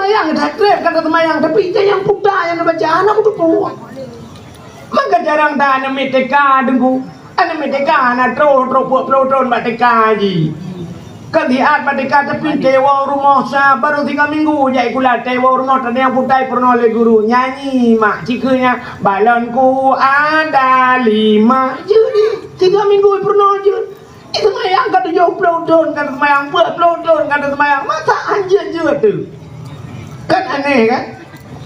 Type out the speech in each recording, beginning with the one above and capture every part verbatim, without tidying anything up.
Nyang that treb ka teumayang, tapi ija nyang puta nyang neubaca hana kuteupeu. Maka jarang that aneuk miet T K, Teungku. Aneuk miet T K hana troh, troh peuet ploh thon bak T K jih. Kan siat bak T K, tapi tewoe rumoh sa, baru tiga minggu jak sikula, tewoe rumoh, tadi nyang puta peurunoe lé guru. Nyanyi mak, cikeue nyan, balon ku ada lima. Jeuet jih, tiga minggu peurunoe jeuet. Teumayang ka tujoh ploh thon, ka teumayang peuet ploh thon, ka teumayang. Masa han jeuet-jeuet tu? Kan aneh, kan?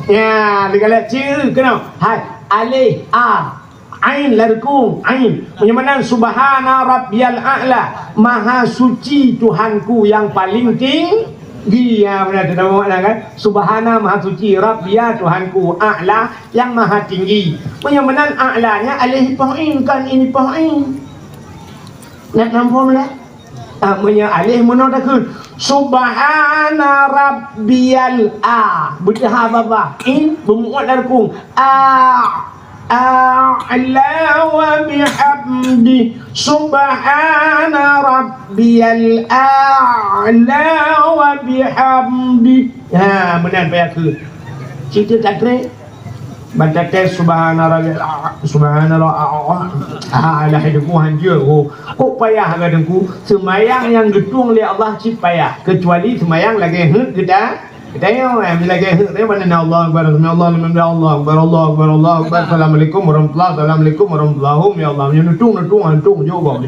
Ya, digalak ceu keunoe. Hai, alif, a, ain, lam rukung, ain. Meunyoe meunan, subhana rabbiyal a'la, maha suci Tuhanku yang paling tinggi. Ya, beuna teutabeueng makna, kan? Subhana, maha suci, rabbiya, Tuhanku, a'la, yang maha tinggi. Meunyoe meunan, a'la nyan alif ipoh ain, kan ain ipoh ain. Nak nampak meunan? Ah, meunyoe alif meunoe takheun, subhana rabbiyal a. Beuteuha baba. In beumuat lam rukung. A, a'la wa bihamdi. Subhana rabbiyal a'la wa bihamdi. Ha, meunan payah kheun. Cit that treb. Ban tates subhana rabbil a-, subhana ra-, a-, a-, a-, alah, Teungku, hanjeuet, oh. Kok payah, kata Teungku? Seumayang nyang geutueng lé Allah cit payah, keucuali seumayang lagèe heuet geuta-, geutanyoe, eh, lagèe heuet, eh, mana na Allahu Akbar, sami Allahu liman hamidah, Allahu Akbar, Allahu Akbar, Allahu Akbar, assalamualaikum warahmatullah, assalamualaikum warahmatullah, hum, ya Allah, meunyoe neutueng, neutueng, hantom jok gob.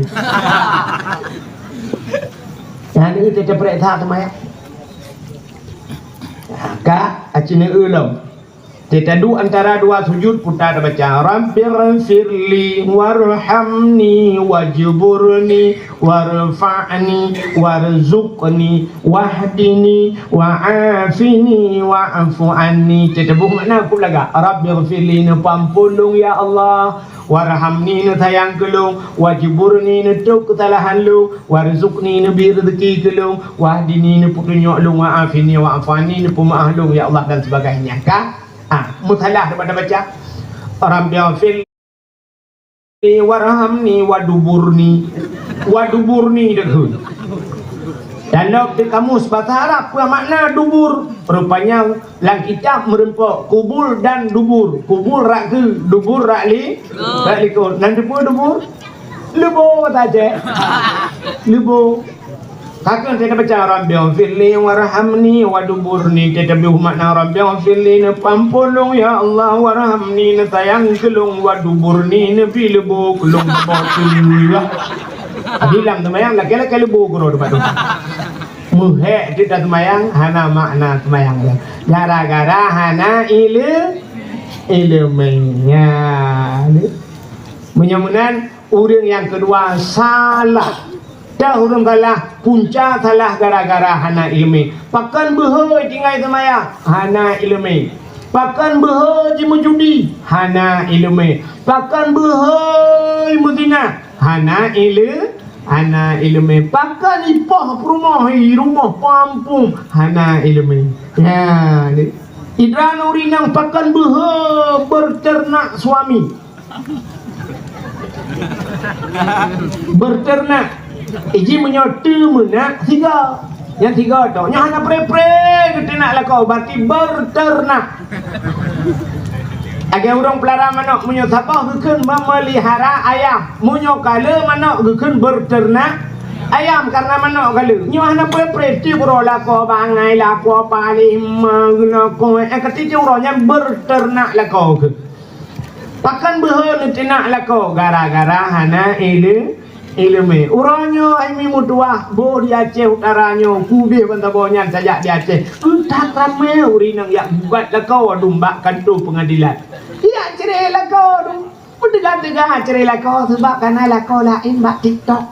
Nah, ini kita periksa seumayang. Ka, aci neueu lom. Teuduek antara dua sujud, puta tabaca, "Rabbighfirli warhamni wajburni warfa'ni warzuqni wahdini wa'afini wa'fu anni." Teutabeueng makna keu lagak, "Rabbighfirli," neupeuampôn lôn, ya Allah, "warhamni," neusayang keu lôn, "wajburni," neutôb keusalahan lôn, "warzuqni," neubri rezeki keu lôn, "wahdini," neupeutunyok lôn, "wa'afini," wa'fu anni, neupeumeu'ah lôn, ya Allah, dan sebagainya. Ka? Ah, meusalah daripada baca, "Rabbighfirli warhamni waduburni." Waduburni deuh. Dan lom di kamus bahasa Arab, peue makna dubur? Rupanya lam kitab meureumpok kubul dan dubur. Kubul rot keue, dubur rot li-, rot likot. Nan teupeue dubur? Leubo saja. Leubo. Kakeuh teubaca, "Rabbighfirli warhamni waduburni." Teutabeueng makna, "Rabbighfirli," neupeuampôn lôn, ya Allah, "warhamni," neusayang keu lôn, "waduburni," neubri leubo keu lôn, leubo teuh. Jadi lam seumayang lakèe-lakèe leubo keudroe teuma tu. Meuhèk cit taseumayang, hana makna seumayang nyan. Gara-gara hana ile-, ileumèe. Nyan. Meunyoe meunan, ureueng nyang keudua salah. Dah ureueng salah, punca salah gara-gara hana ileumèe. Pakon beuhe tinggai seumayang? Hana ileumèe. Pakon beuhe jimeujudi? Hana ileumèe. Pakon beuhe meuzina? Hana ile-, hana ileumèe. Pakon ipoh peurumoh, i rumoh peuampung? Hana ileumèe. Nyan. Idroeneuh ureueng inong, pakon beuhe beuteurenak suami? Beuteurenak. Iji meunyoe teumeunak sigoe. Nyang sigoe tu. Nyoe hana pre-pre geuteunak lakoe, berarti beuteurenak. Lagèe ureueng peulara manok, meunyoe saboh geukheun memelihara ayam. Meunyoe ka le manok geukheun beuteurenak ayam, karena manok ka le. Nyoe hana pre-pre, tiep uroe lakoe bangai, lakoe paléh, ma, lakoe, eh, ka tiep uroe nyan beuteurenak lakoe keuh. Pakon beuhe neuteunak lakoe? Gara-gara hana ile-, ileumèe. Uroe nyoe hai mi meutuwah, boh di Aceh Utara nyoe, kubéh ban saboh nyan tajak di Aceh. Euthat ramé ureueng inong jak gugat lakoe dum bak kantô peungadilan. Jak cerai lakoe dum. Peuteuga-teuga cerai lakoe, sabab ka na lakoe laén bak TikTok.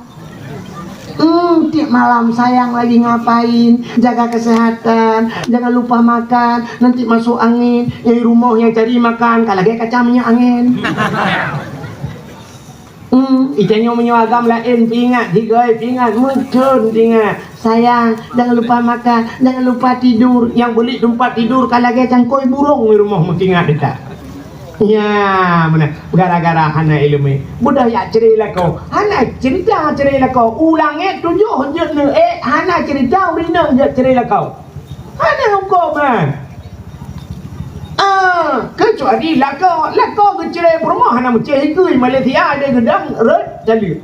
Hmm, tiap malam, "Sayang lagi ngapain? Jaga kesehatan, jangan lupa makan, nanti masuk angin, nyang di rumoh nyang cari makan, ka lagèe kaca minyeuk angin." Hmm, itanyoe meunyoe agam laén, peuingat, sigoe peuingat, meuthon peuingat. "Sayang, jangan lupa makan, jangan lupa tidur." Nyang beulit teumpat tidur ka lagèe cangkôi burông di rumoh, meuingat ita. Nya, meunan. Gara-gara hana ileumèe. Beudôh jak cerai lakoe. Hana cerita cerai lakoe. U langèt tujoh jeuet neuék, hana cerita ureueng inong jeuet cerai lakoe. Hana Huköm nyan. Ah, keucuali lakoe, lakoe geucré peurumoh hana meucéh ikeue Malaysia ada geudang rot tali.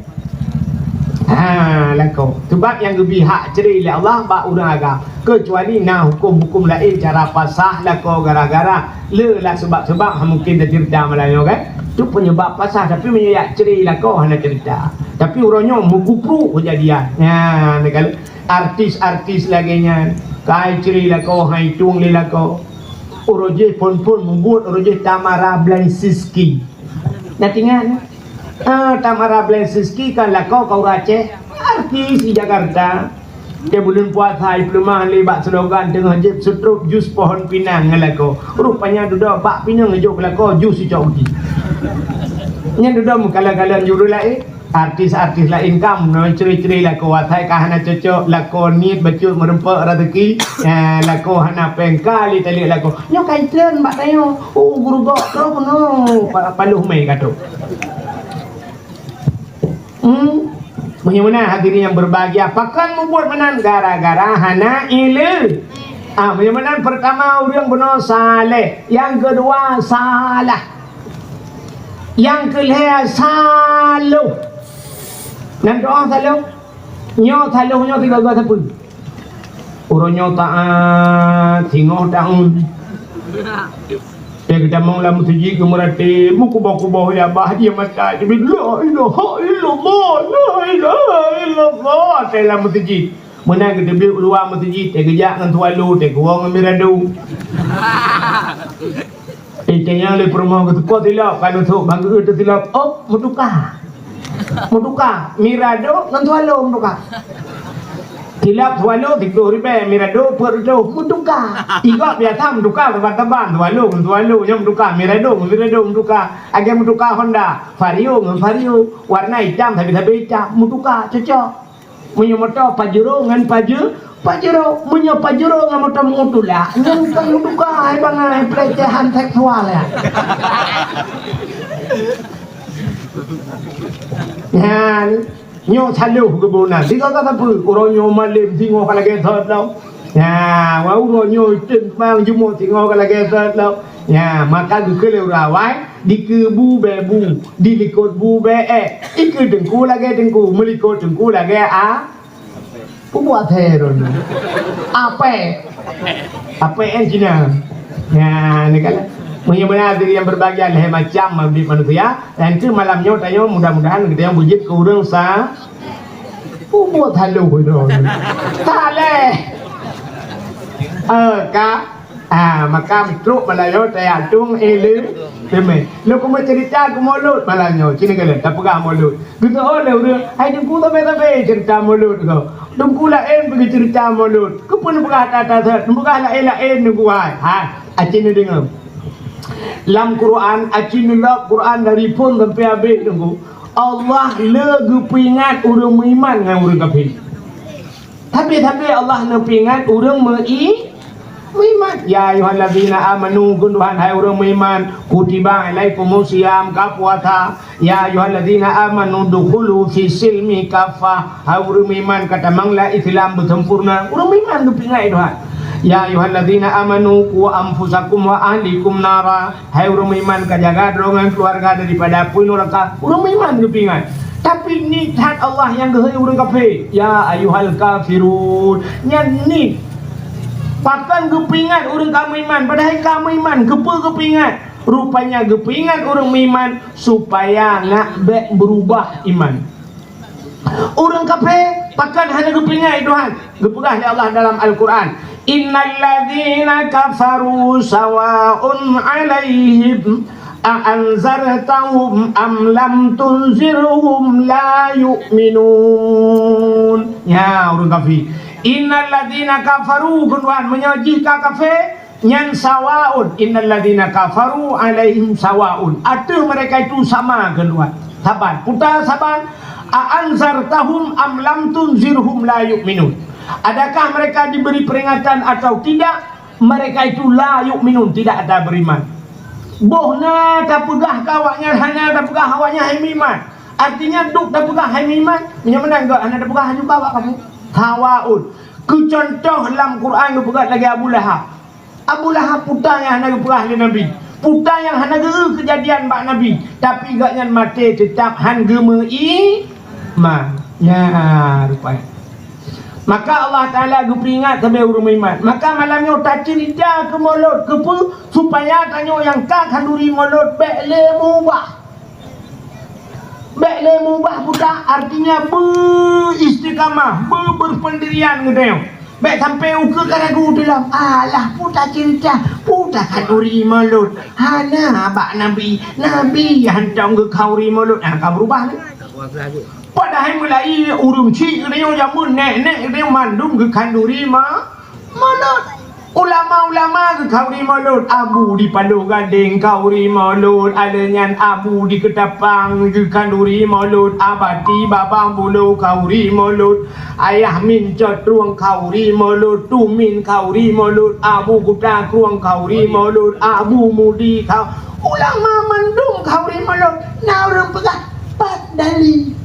Ha, lakoe. Sebab nyang geubri hak cré lé Allah bak ureuëng agam. Keucuali na huköm-huköm laén cara pasah lakoe gara-gara le lah sebab-sebab ha mungkin taceurita malam nyoe kan. Tu penyebab pasah, tapi meunyoe jak cré lakoe hana cerita. Tapi uroe nyoe meukupru kejadian. Nyan, ni kalau artis-artis lagée nyan, kai cré lakoe, hai tueng lé lakoe. Uroe jih phon-phon mubuet, uroe jih Tamara Blazinski. Na tingat? Ah, Tamara Blazinski kan lakoe ka ureuëng Aceh, artis di Jakarta. Di buleuen puasa, ipeuleumah lé bak slogan teungoh jieb seutrop jus pohon pinang ngon lakoe. Rupanya dudoe bak pinang jok lakoe jus icok uji. Nyan dudoe meukalon-kalon jureueng laén. Artis-artis laén kam ngon cre-cre lakoe, asai ka hana cocok, lakoe niet bacut meureumpok raseuki, eh, lakoe hana péng ka lé taleuek lakoe. Nyoe ka itreun bak tanyoe. Oh, gurugok troh keunoe, pa-, paloh mé ka trok. Hmm. Meunyoe meunan hadirin yang berbahagia, pakon mubuet meunan gara-gara hana ileue. Ah, meunyoe meunan pertama ureuëng bunoe saleh, yang kedua salah. Nyang keu lhèe saloh. Nan doa saloh. Nyoe saloh nyoe sigoe-goe sapeue? Uroe nyoe taát, singoh taun. Teuh geutamong lam meuseujid geumeuratéb, meukuboh-kuboh ya bah, ié mata teubiet, "La ilaha illallah, la ilaha illallah." Teuh lam meuseujid. Meunan geuteubiet u luwa meuseujid, teuh geujak ngon swallow, teuh geuwoe ngon mirado. Eh, tanyong lé peurumoh geuseupôt silop, ka neusok bak geuh teusilop, oh, meutuka. Meutuka, mirado ngon swallow meutuka. Silop swallow siplôh ribèe, mirado peuet reutôh, meutuka. Igob biasa meutuka saban-saban, swallow ngon swallow, nyoe meutuka, mirado ngon mirado meutuka. Lagèe meutuka Honda, Vario ngon Vario, warna itam sabe-sabe itam, meutuka, cocok. Meunyoe moto Pajero ngon Paje-, Pajero, meunyoe Pajero ngon moto Murtala, nyan kon meutuka hai bangai pelecehan seksual ya. Nyan, nyoe saloh geuboh na. Di kata sapeue, uroe nyoe malém singoh ka lagèe sot lom. Nyan, wah uroe nyoe tem bang jumuk singoh ka lagèe sot lom. Nyan, maka geukheun lé ureueng awai, dikeue bu bèe bu, dilikot bu bèe èk. Ikeue teungku lagèe teungku, meulikot teungku lagèe a-, Peubuet thèe droeneuh. Apèe. Apèe èn Cina. Nyan, ni kan. Meunyoe meunan hadirin yang berbahagia, lhèe macam meubiet manusia. Dan keu malam nyoe tanyoe mudah-mudahan geutanyoe beujeuet keu ureueng sa-, peubuet saloh droeneuh. Saleh. Eh, ka. Ah, maka trok malam nyoe tayue tueng ilé-, ileumèe. Lôn keumeung cerita keu Maulud malam nyoe, sinoe keuh lôn tapeugah Maulud. Geuteu'oh lé ureueng, "Hai Teungku, sabe-sabe cerita Maulud kah." Teungku laén peugah cerita Maulud. Keupeue neupeugah that-that, neupeugah laén-laén Teungku hai. Hai, aci neudeungö. Lam Quran, aci neulok Quran dari phon sampai habéh Teungku. Allah le geupeuingat ureueng meuiman ngon ureueng kafé. Tapi-tapi Allah neupeuingat ureueng meui-, meuiman. "Ya ayyuhalladzina amanu," kheun Tuhan, "Hai ureueng meuiman, kutiba alaikumus siyam," ka puasa. "Ya ayyuhalladzina amanu dukhulu fis silmi kaffah," hai ureueng meuiman, ka tamong lam Islam beusempurna. Ureueng meuiman geupeuingat Tuhan. "Ya ayyuhalladzina amanu qu anfusakum wa ahlikum nara," hai ureueng meuiman, ka jaga droe ngon keuluwarga daripada apui nuraka. Ureueng meuiman geupeuingat. Tapi niet that Allah nyang geuhôi ureueng kafé, "Ya ayyuhal kafirun." Nyan niet. Pakon geupeuingat ureueng ka meuiman, padahai ka meuiman, keupeue geupeuingat? Rupanya geupeuingat ureueng meuiman supaya nak bèk beurubah iman. Ureueng kafé pakon hana geupeuingat Tuhan? Geupeugah lé Allah dalam Al-Quran, "Innal ladzina kafaru sawaun 'alaihim a anzartahum am lam tunzirhum la yu'minun." Nya ureueng kafé. "Innal ladzina kafaru," kheun Tuhan, meunyoe jih ka kafé, nyan sawaun, "Innal ladzina kafaru 'alaihim sawaun." Ateueh mereka itu sama, kheun Tuhan. Saban. Puta saban, "A anzartahum am lam tunzirhum la yu'minun." Adakah mereka diberi peringatan atau tidak, mereka itu la yu'minun, tidak ada beriman. Boh na tapeugah keu awaknyan, hana tapeugah awaknyan hai meuiman. Artinya, duek tapeugah hai meuiman, meunyoe meunan gèt hana tapeugah, hana ka awak kamoe. Sawaun. Keu cuntoh lam Quran geupeugah lagèe Abu Lahab. Abu Lahab peue nyang hana geupeugah lé Nabi. Peue nyang hana geu keujadian bak Nabi. Tapi gobnyan maté teutap han geumeuiman. Nyan rupanya. Maka Allah Taala geupeuingat sabe ureuëng meuiman. Maka malam nyoe taceurita keu mulod, keupeue? Supaya tanyoe nyang ka khanduri mulod bèk lé mubah. Bèk lé mubah buta, artinya beu istiqamah, beu berpendirian geutanyoe. Bèk sampai ukeue ka ragu teuh lom. Alah, peue taceurita, peue takhanduri mulod. Hana bak Nabi, Nabi hantom geukhanduri mulod. Ah, ka beurubah lé. Padahai meulai ureuëng chik geutanyoe jameun nèk-nèk geutanyoe mandum geukhanduri ma-, mulod. Ulama-ulama geukhanduri mulod, Abu di Paloh Gadeng khanduri mulod, alèh nyan Abu di Keutapang geukhanduri mulod, Abati Babah Bulo khanduri mulod, Ayah Min Cot Trueng khanduri mulod, Tumin khanduri mulod, Abu Kuta Krueng khanduri mulod, Abu Mudi kha-, ulama mandum khanduri mulod. Na ureuëng peugah, pat dali.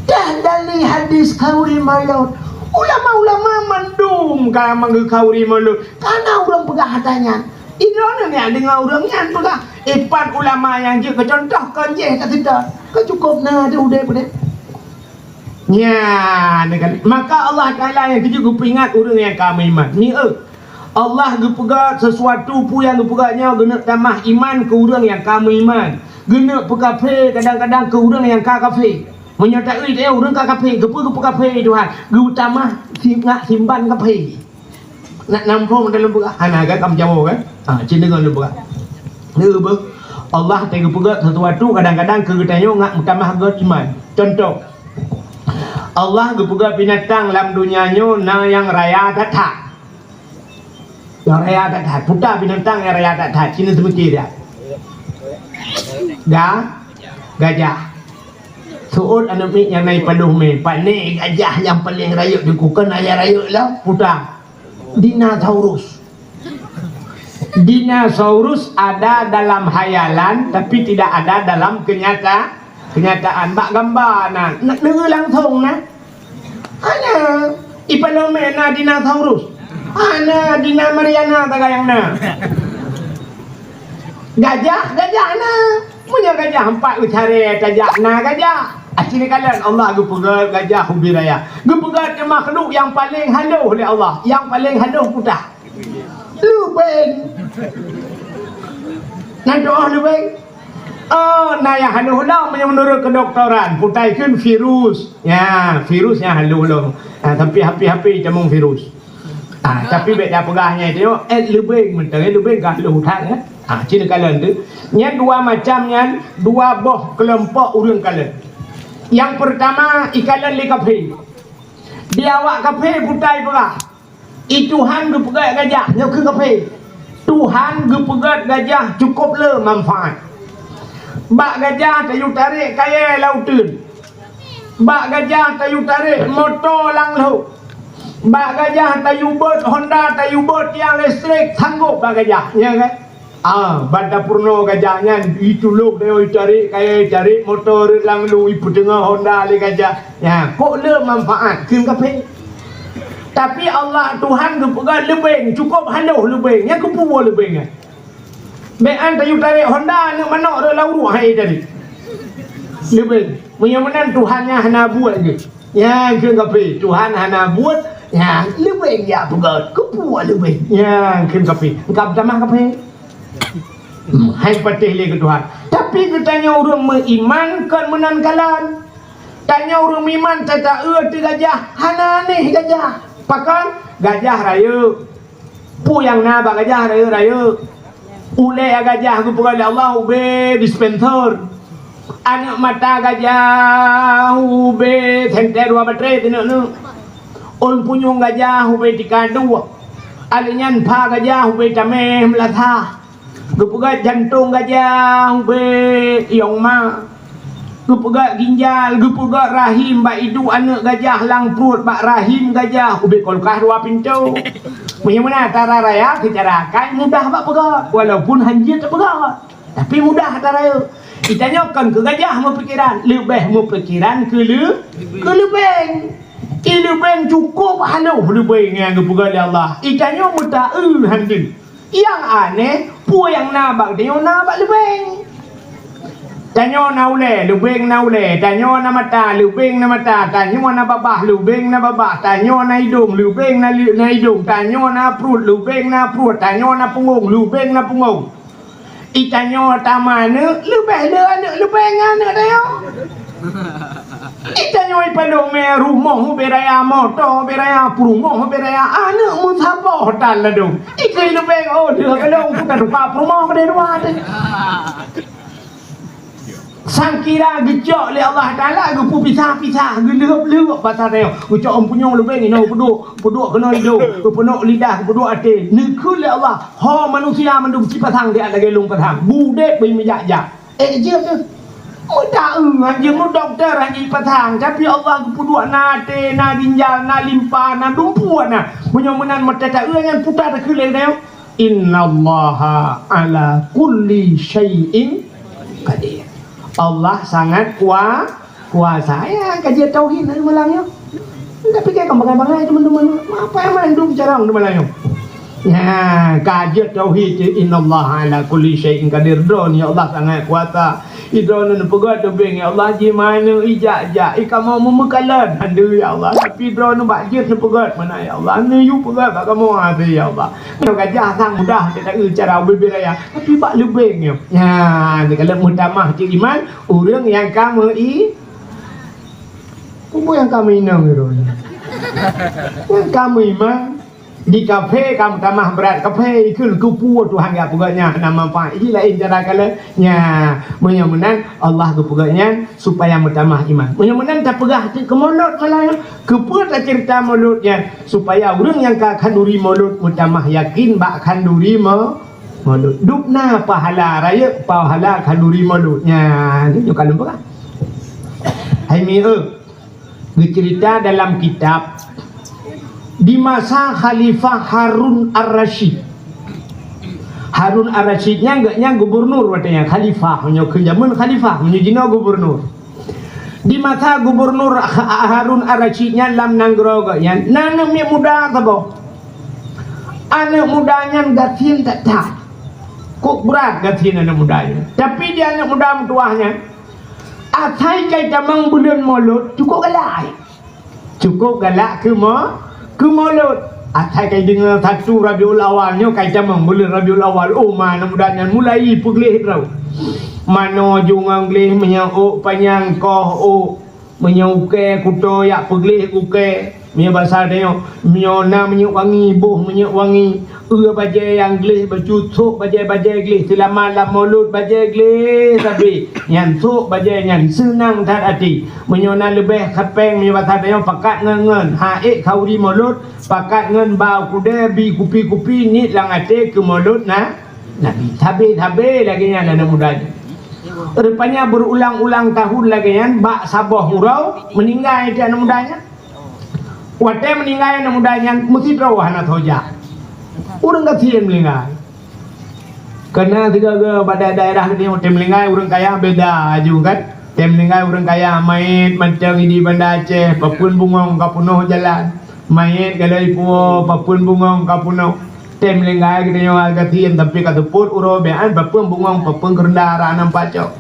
Dah dali hadis khanduri mulod. Ulama-ulama mandum ka manggeu khanduri mulod. Kana ureuëng peugah hata nyan. Droeneuh nyang deungoe ureuëng nyan peugah, "Eh, pat ulama nyang jeuet keu cuntoh kon jih ka seutôt. Ka cukôp na di udép-udép." Nyan kan. Maka Allah Taala nyang keujeuet geupeuingat ureuëng nyang ka meuiman. Ni, eh, Allah geupeugah sesuatu peue nyang geupeugah nyoe geuneuk tamah iman keu ureuëng nyang ka meuiman. Geuneuk peukafé kadang-kadang keu ureuëng nyang ka kafé. Meunyoe taeu teuh ureuëng ka kafé, keupeue geupeukafé Tuhan? Geutamah si-, ngak simban kafé. Nak nampung dalam beurah, hana kan kam jawoe kan? Ha, cit deungon lôn beurah. Neu beuh, Allah teuh geupeugah sesuatu kadang-kadang keu geutanyoe ngak meutamah göt iman. Cuntoh, Allah geupeugah binatang lam donya nyoe na nyang raya that-that. Nyang raya that-that. Peue binatang nyang raya that-that? Cina seumiki dia. Ga-, gajah. Seuôt aneuk miet nyang na i Paloh mé, pane gajah nyang paleng rayeuk di kukon ayah rayeuk lom? Peue? Dinosaurus. Dinosaurus ada dalam hayalan, tapi tidak ada dalam kenyata-, kenyataan. Bak gamba na, na, na langsung na. Hana. I Paloh mé na dinosaurus. Hana, di na Mariana tagayang na. Gajah, gajah na. Meunyoe gajah empat ucare tajak na gajah. Aci kalon Allah geupeugah gajah ubé raya. Geupeugah teuh makhluk nyang paleng haloh lé Allah. Nyang paleng haloh peue? Leubeng. Na doh leubeng. Oh, na nyang haloh lom meunyoe meunurot keudoktoran, peue kheun virus. Ya, virus nyang haloh lom. Ha, tapi hapi-hapi tamong virus. Ha, tapi bèk tapeugah nyan teuh, eh, leubeng mantong, eh, leubeng ka haloh that, eh. Ha, cit kalon teuh. Nyan dua macam nyan, dua boh keulompok ureuëng kalon. Nyang peurtama, ikalon lé kafé. Di awak kafé peue ipeugah. I Tuhan geupeugöt gajah, nyoe keuh kafé. Tuhan geupeugöt gajah cukôp le manfaat. Bak gajah tayue tarek kayèe lam uteuen. Bak gajah tayue tarek moto lam lhok. Bak gajah tayue beuet Honda, tayue beuet tiang listrik, sanggôp bak gajah, ya kan? Ah, ban tapeurunoe gajah nyan, itulông dayong, itarek kayèe, itarek moto rot lam lu, ipeuteungoh Honda lé gajah. Nyan, kok le manfaat kheun kafé. Tapi Allah Tuhan geupeugah leubeng, cukôp haloh leubeng. Nyan keupeue leubeng nyan? Bèk an tayue tarek Honda, aneuk manok rot lam uruek hai tadi. Leubeng. Meunyoe meunan Tuhan nyan hana buet geuh. Nyan kheun kafé, Tuhan hana buet, nyan leubeng jak peugöt, keupeue leubeng. Nyan kheun kafé. Engkau tamah kafé. Hmm, hai patéh lé keu Tuhan. Tapi geutanyoe ureuëng meuiman kon meunan kalon. Tanyoe ureuëng meuiman tata-eu teuh gajah, hana anéh gajah. Pakon? Gajah rayeuk. Peue nyang na bak gajah rayeuk-rayeuk? Ulèe gajah geupeugöt lé Allah ubé dispenser. Aneuk mata gajah ubé senter dua batré teuneuk-neuk. Ôn punyueng gajah ubé tika dua. Alèh nyan pha gajah ubé tamèh meulasa. Geupeugöt jantông gajah ubé yong ma. Geupeugöt ginjal, geupeugöt rahim bak iduek aneuk gajah lam pruet, bak rahim gajah ubé kulkas dua pintoe. Meunyoe meunan cara raya, seucara akai mudah bak peugöt, walaupun han jeuet tapeugöt. Tapi mudah cara raya. Geutanyoe kon keu gajah meupikiran, leubeh meupikiran keu leu-, keu leubeng. I leubeng cukôp halôh leubeng nyang geupeugah lé Allah. I tanyoe meutaeu han deuh. Nyang aneh, peue nyang na bak tanyoe na bak leubeng. Tanyoe na ulée, leubeng na ulée. Tanyoe na mata, leubeng na mata. Tanyoe na babah, leubeng na babah. Tanyoe na idông, leubeng na li-, na idông. Tanyoe na pruet, leubeng na pruet. Tanyoe na pungong, leubeng na pungong. I tanyoe tamah aneuk, leubeh le aneuk leubeh ngon aneuk tanyoe. I tanyoe ipalong mé rumoh ubé raya, moto ubé raya, peurumoh ubé raya, aneuk meusaboh tan ladôm. Ikeu leubeh oh deuh kalong ku tatuka peurumoh keudeh dua teuh. Sangkira geucok lé Allah Taala geupeupisah-pisah, geuleueb-leueb basa tanyoe. Geucok ôn punyueng leubeh inoe peuduek, peuduek keunoe idông, geupeunoh lidah, peuduek até. Neukheun lé Allah, Ho manusia mandum cipasang di lagée lôn pasang. Budek beumeujak-jak. Eh, jeuet deuh. Meudaeu han jeuet, meudokto han jeuet pasang. Tapi Allah geupeuduek na até, na ginjal, na limpa, na dumpeue na. Meunyoe meunan meuteutaeu nyan puta takheun lé nyoe. Innallaha ala kulli syai'in qadir. Allah sangat kua-, kuasa. Ya, kaji tauhid na malam nyoe. Ndak pikir kan bangai-bangai teman-teman. Apa yang mandum carang di malam nyoe? Ya, kaji tauhid, innallaha ala kulli syai'in qadir. Droeneuh ya Allah sangat kuasa. Droeneuh neupeugah teubieng ya Allah, jimana ijak-jak, ikamoe meumeukalon. Aduh ya Allah, tapi droeneuh bak jeuet neupeugah mana ya Allah. Neuyue peugah bak kamoe até ya Allah. Nyoe gajah sang mudah teuka cara ubé-bé raya, tapi bak leubeng nyoe. Nyan, kalau meutamah cit iman, ureueng nyang ka meu-i-, peue nyang ka meuinong droeneuh. Nyang ka meuiman, di kaphé ka meutamah brat kaphé, ikheun keupeue Tuhan geupeugah nyan, na manfaat. Jih laén cara kala. Nya, meunyoe meunan, Allah geupeugah nyan supaya meutamah iman. Meunyoe meunan tapeugah teuk keu mulod malam nyoe, keupeue taceurita mulod nyan? Supaya ureueng nyang ka khanduri mulod meutamah yakin bak khanduri mo-, mulod. Dubna pahala rayeuk, pahala khanduri mulod. Nya, nyoe ka lôn peugah. Hai mi, eh, geuceurita dalam kitab di masa Khalifah Harun Ar-Rasyid. Harun Ar-Rasyid nyan geuh nyan gubernur watée nyan, khalifah, meunyoe keu jameun khalifah, meunyoe jinoe gubernur. Di masa gubernur Ha-, Harun Ar-Rasyid nyan lam nanggroe geuh nyan, na aneuk miet muda saboh. Aneuk muda nyan gasien that-that. Kok brat gasien aneuk muda nyan. Tapi di aneuk muda meutuwah nyan, asai kai tamong buleuen Molot, cukôp galak. Cukôp galak keu mo-, keu Molot. Asai kai deungoe satu Rabiul Awal nyoe kai tamong buleuen Rabiul Awal. Oh, ma aneuk muda nyan mulai peugleh droe. Manoe ju ngon gleh, meunyoe ôk panyang koh ôk, meunyoe ukée kuto yak peugleh ukée. Meunyoe basa tanyoe, meunyoe na minyeuk wangi, boh minyeuk wangi. Eue bajée nyang gleh bacut, sôk bajée-bajée gleh, seulama lam Molot bajée gleh sabe. Nyan sôk bajée nyan seunang that até. Meunyoe na leubeh kapéng, meunyoe basa tanyoe pakat ngon-ngon, ha ék khanduri Molot, pakat ngon ba u keudè, bi kupi-kupi, niet lam até keu Molot na, Nabi. Sabe-sabe lagée nyan aneuk muda nyan. Rupanya berulang-ulang tahun lagée nyan, bak saboh uroe meuninggai aneuk muda nyan. Watée meuninggai aneuk muda nyan, meusidroe hana soe jak. Ureueng gasien meuninggai. Keureuna sigoe-goe bak daerah-daerah geutanyoe, watée meuninggai ureueng kaya beda aju kan. Watée meuninggai ureueng kaya, manyét mantong di Banda Aceh, papeuen bungong ka peunoh jalan. Manyét galai puwoe, papeuen bungong ka peunoh. Watée meuninggai geutanyoe gasien, tapi ka seupôt uroe bian, papeuen bungong, papeuen keureunda, hana nampak cok.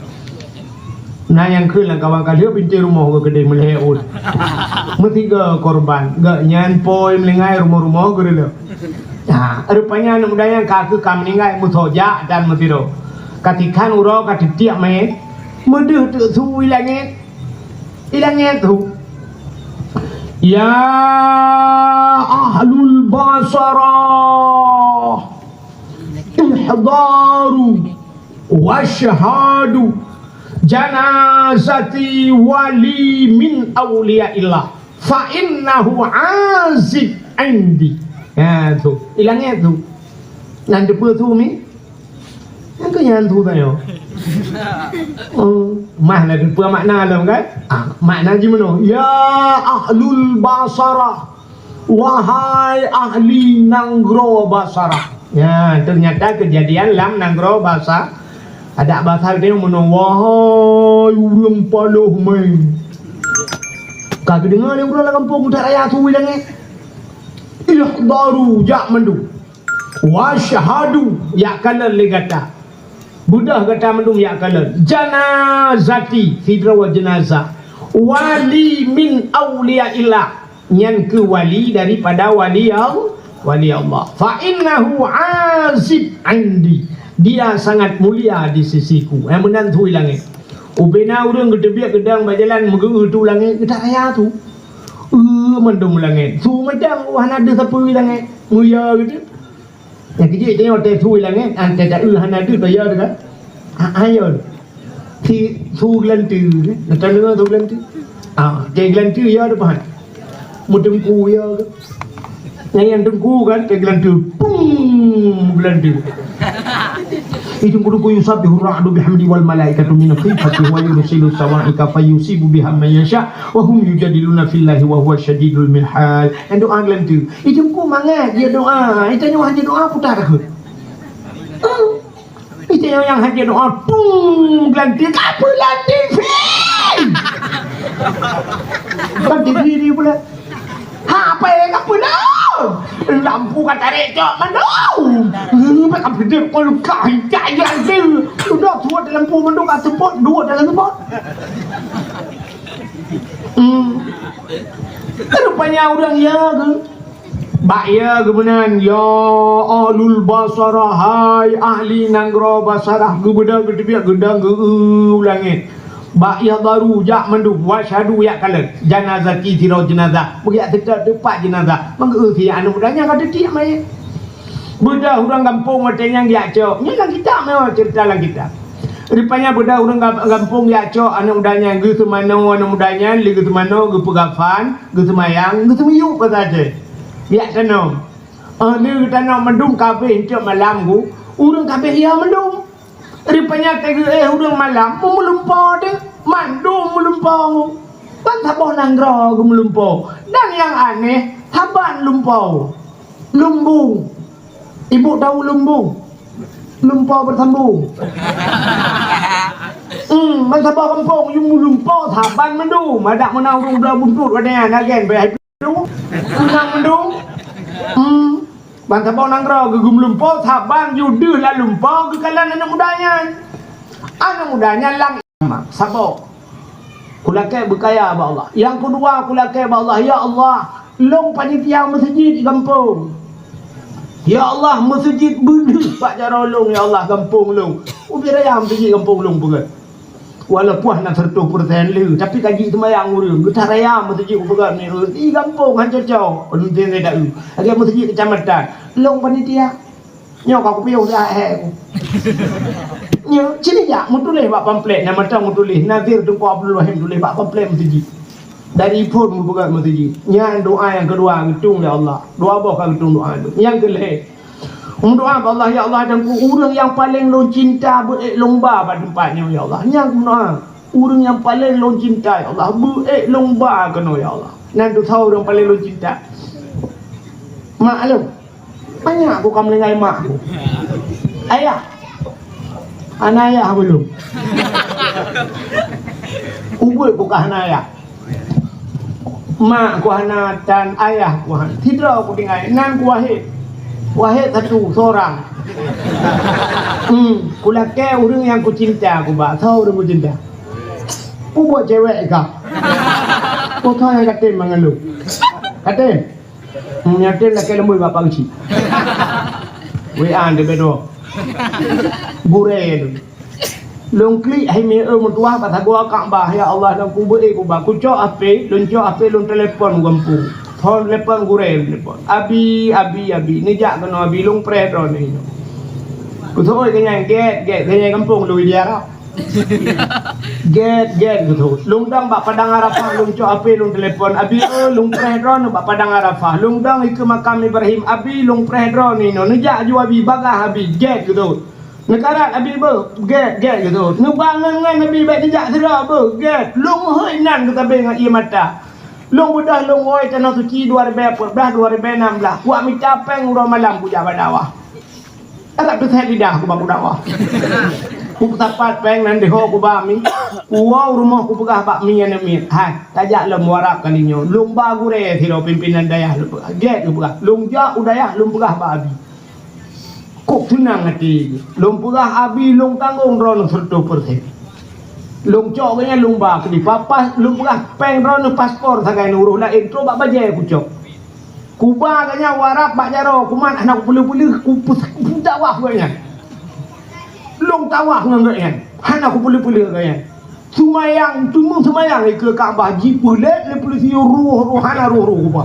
Na nyang kheun lam kawan ka lheueh pintoe rumoh geuh keudeh meulhèe ôn. Meusigoe korban, geuh nyan pôi meulinggai rumoh-rumoh geureuleueh. Ha, rupanya aneuk muda nyan ka keuh ka meuninggai meusoe jak dan meusidroe. Ka tikhan uroe ka teutiek manyét, meudeuh teuk su i langét. I langét su. Ya ahlul Basarah, ihdaru wasyhadu janazati wali min auliyaillah, fa innahu azib indi. Ha, tu. I langét su. Nan teupeue su mi? Nyang keu nyan su tanyoe. Oh, mah na teupeue makna lom kan? Ah, makna jimeunoe. Ya ahlul Basarah, wahai ahli nanggroe Basarah. Ya, ternyata kejadian lam nanggroe Basa-, adak Basa geutanyoe meunoe, wahai ureueng paloh mé. Ka geudeungoe lé ureuëng lam gampông that raya su i langét. Ihdharu, jak mandum. Wasyhadu, jak kalon lé gata. Beudôh gata mandum jak kalon. Janazati, sidroe jeunazah. Wali min auliyaillah. Nyan keuh wali daripada wali Allah, wali Allah. Fa innahu azim indi. Dia sangat mulia di sisiku. Nyang meunan su i langét. Ubena ureuëng geuteubiet geudong bak jalan meugeu-eu su i langét, geutaraya su. Eu mandum langét. Su macam wah na deuh sapeue i langét. Mulia gitu. Nyang keujiek tanyoe teuh su i langét, an teuh ta-eu hana deuh taya teuh kan? Ah, ayo. Si su geulanteue, na tadeungoe su geulanteue? Ah, teuh geulanteue ya teuh pahan. Meuteungku ya ke? Nyang, nyang teungku kan, teuh geulanteue. Pum! Geulanteue. Itu kudu yusabbihu ra'du bihamdi wal malaikatu min khifati wa yursilu sawa'iqa fayusibu biha man yasha wa hum yujadiluna fillahi wa huwa syadidul mihal. Nyang doa geulanteue. Ijungku mangat jeuet doa. Itanyoe hana doa putar takheun. Itanyoe nyang hana doa tung geulanteue ka peue lam T V. Lam T V ni pula. Ha, apa yang ka peue lam? Lampu ka tarek cok mandum. Hmm, ka peue kau luka hijai geulanteue. Sudah tuat lampu mandum ka sebut, dua dalam sebut. Hmm. Rupanya ureuëng ya ke? Bak ya geuh meunan, ya ahlul Basarah, hai ahli nanggroe Basarah, geubeudôh geuteubiet geudong geu-eu u langét. Bak ya baru jak mandum, wasyhadu jak kalon, janazati sidroe jeunazah, beujak seutôt teumpat jeunazah, meugeu-eu si aneuëk muda nyan ka teutiek manyét. Beudôh ureuëng gampông watée nyan geujak cok, nyan lam kitab meunan ceurita lam kitab. Rupanya beudôh ureuëng gam-, gampông geujak cok aneuëk muda nyan, geuseumanoe aneuëk muda nyan, lé geuseumanoe, geupeugafan, geuseumayang, geuseumiyueb basa Aceh. Geujak tanom. Óh lheueh geutanom mandum ka abéh encok malam geuh, ureuëng ka abéh ya mandum. Rupanya teugeuéh ureuëng malam, meulumpoe teuh, mandum meulumpoe. Ban saboh nanggroe geumeulumpoe. Dan nyang aneh, saban lumpoe. Lumbung. Ibu tahu lumbung? Lumpoe beusambung. Hmm, ban saboh gampông, yue meulumpoe saban mandum. Adak meunan ureuëng bloe buntut wadée nyan, agen beu Peue nang mandum? Hmm. Ban saboh nanggroe geumeulumpoe saban yue deuh lam lumpoe geukalon aneuëk muda nyan. Aneuëk muda nyan lam iman, saboh. Kulakée beukaya bak Allah. Nyang keudua kulakée bak Allah, "Ya Allah, lôn panitia meuseujid di gampông. Ya Allah, meuseujid beudeuh bak jaroe lôn, ya Allah, gampông lôn. Ubé raya meuseujid gampông lôn peugét." Walaupun hana seratus persen lé, tapi kaji seumayang ureuëng, geutaraya meuseujid upeugah ni, di gampông han cocok, ulôn teuntée taeu. Lagée meuseujid kecamatan, lôn panitia. Nyoe ka kupiôh dah, eh. Nyoe, sini jak, meutuléh bak pamflet, nama tang meutuléh, Nazir Teungku Abdul Rahim tuléh bak pamflet meuseujid. Dari phon meupeugah meuseujid. Nyan doa nyang keudua geutung lé Allah. Dua boh ka geutung doa tu. Nyang keulhée, meudoa bak Allah, "Ya Allah, dan ku ureuëng nyang paleng lôn cinta beuék lôn ba bak teumpat nyoe, ya Allah." Nyang meudoa, "Ureuëng nyang paleng lôn cinta, ya Allah, beuék lôn ba keunoe, ya Allah." Nan tu soe ureuëng paleng lôn cinta. Mak lôn. Banyak ku ka meulinggai mak ku. Ayah. Hana ayah belum. Ubit ku ka hana ayah. Mak ku hana dan ayah ku hana. Sidroe ku tinggai, nan ku Wahid. Wahid satu, seorang. Hmm, ku lakée ureuëng nyang ku cinta ku ba. Soe ureuëng ku cinta? Ku buet cewek ka. Ku kah nyang katem mangan lu. Katem. Hmm, nyan tem lakée leumbôi bak Pak Geuchik. W A teuh beudôh. Gurée lôn. Lôn klik hai mi eu meutuah bak sagoe Ka'bah, ya Allah, lôn kubeuet kuba. Kucok H P, lôn cok H P lôn telepon u gampông. Phon telepon gurée lôn telepon. Abi, abi, abi, neujak keunoe abi, lôn preh droeneuh inoe. Kusoe keu nyan gét, gét, keu nyan gampông lôn di Arab. Gét, gét, geuthôt. Lôn dong bak Padang Arafah, lôn cok H P, lôn telepon. Abi, eu, lôn preh droeneuh bak Padang Arafah. Lôn dong ikeue makam Ibrahim. Abi, lôn preh droeneuh inoe. Neujak ju abi, bagah abi. Gét, geuthôt. Neukarat abi beuh. Gét, gét, geuthôt. Neuba ngon-ngon abi, bèk neujak sidroe beuh. Gét. Lôn hôi nan geutabe ngon ié mata. Lôn beudôh lôn woe tanoh suci dua ribèe peuet blah, dua ribèe nam blah. Wak mita péng uroe malam kujak bak dakwah. Arab teuthèe lidah ku bak dakwah. Kupeusapat péng nan deuh ho kuba mi. Kuwoe u rumoh kupeugah bak mi aneuk miet, "Hai, tajak lom u Arab kali nyoe. Lôn ba gurée sidroe pimpénan dayah lôn peugah. Gét lôn peugah. Lôn jak u dayah lôn peugah bak abi." Kok seunang até geuh. Lôn peugah abi lôn tanggong droeneuh seureutôh persen. Lôn cok geuh nyan lôn ba keudéh. Papas lôn peugah péng droeneuh paspor sagai nurôh laén trok bak bajée kucok. Kuba geuh nyan u Arab bak jaroe kumat hana kupeuleuh-peuleuh, kupe-, kupeudakwah geuh nyan. Lôn dakwah ngon geuh nyan. Hana kupeuleuh-peuleuh geuh nyan. Seumayang, teuma seumayang ikeue Ka'bah jipeulét lé peulisi roh-roh hana roh-roh kuba.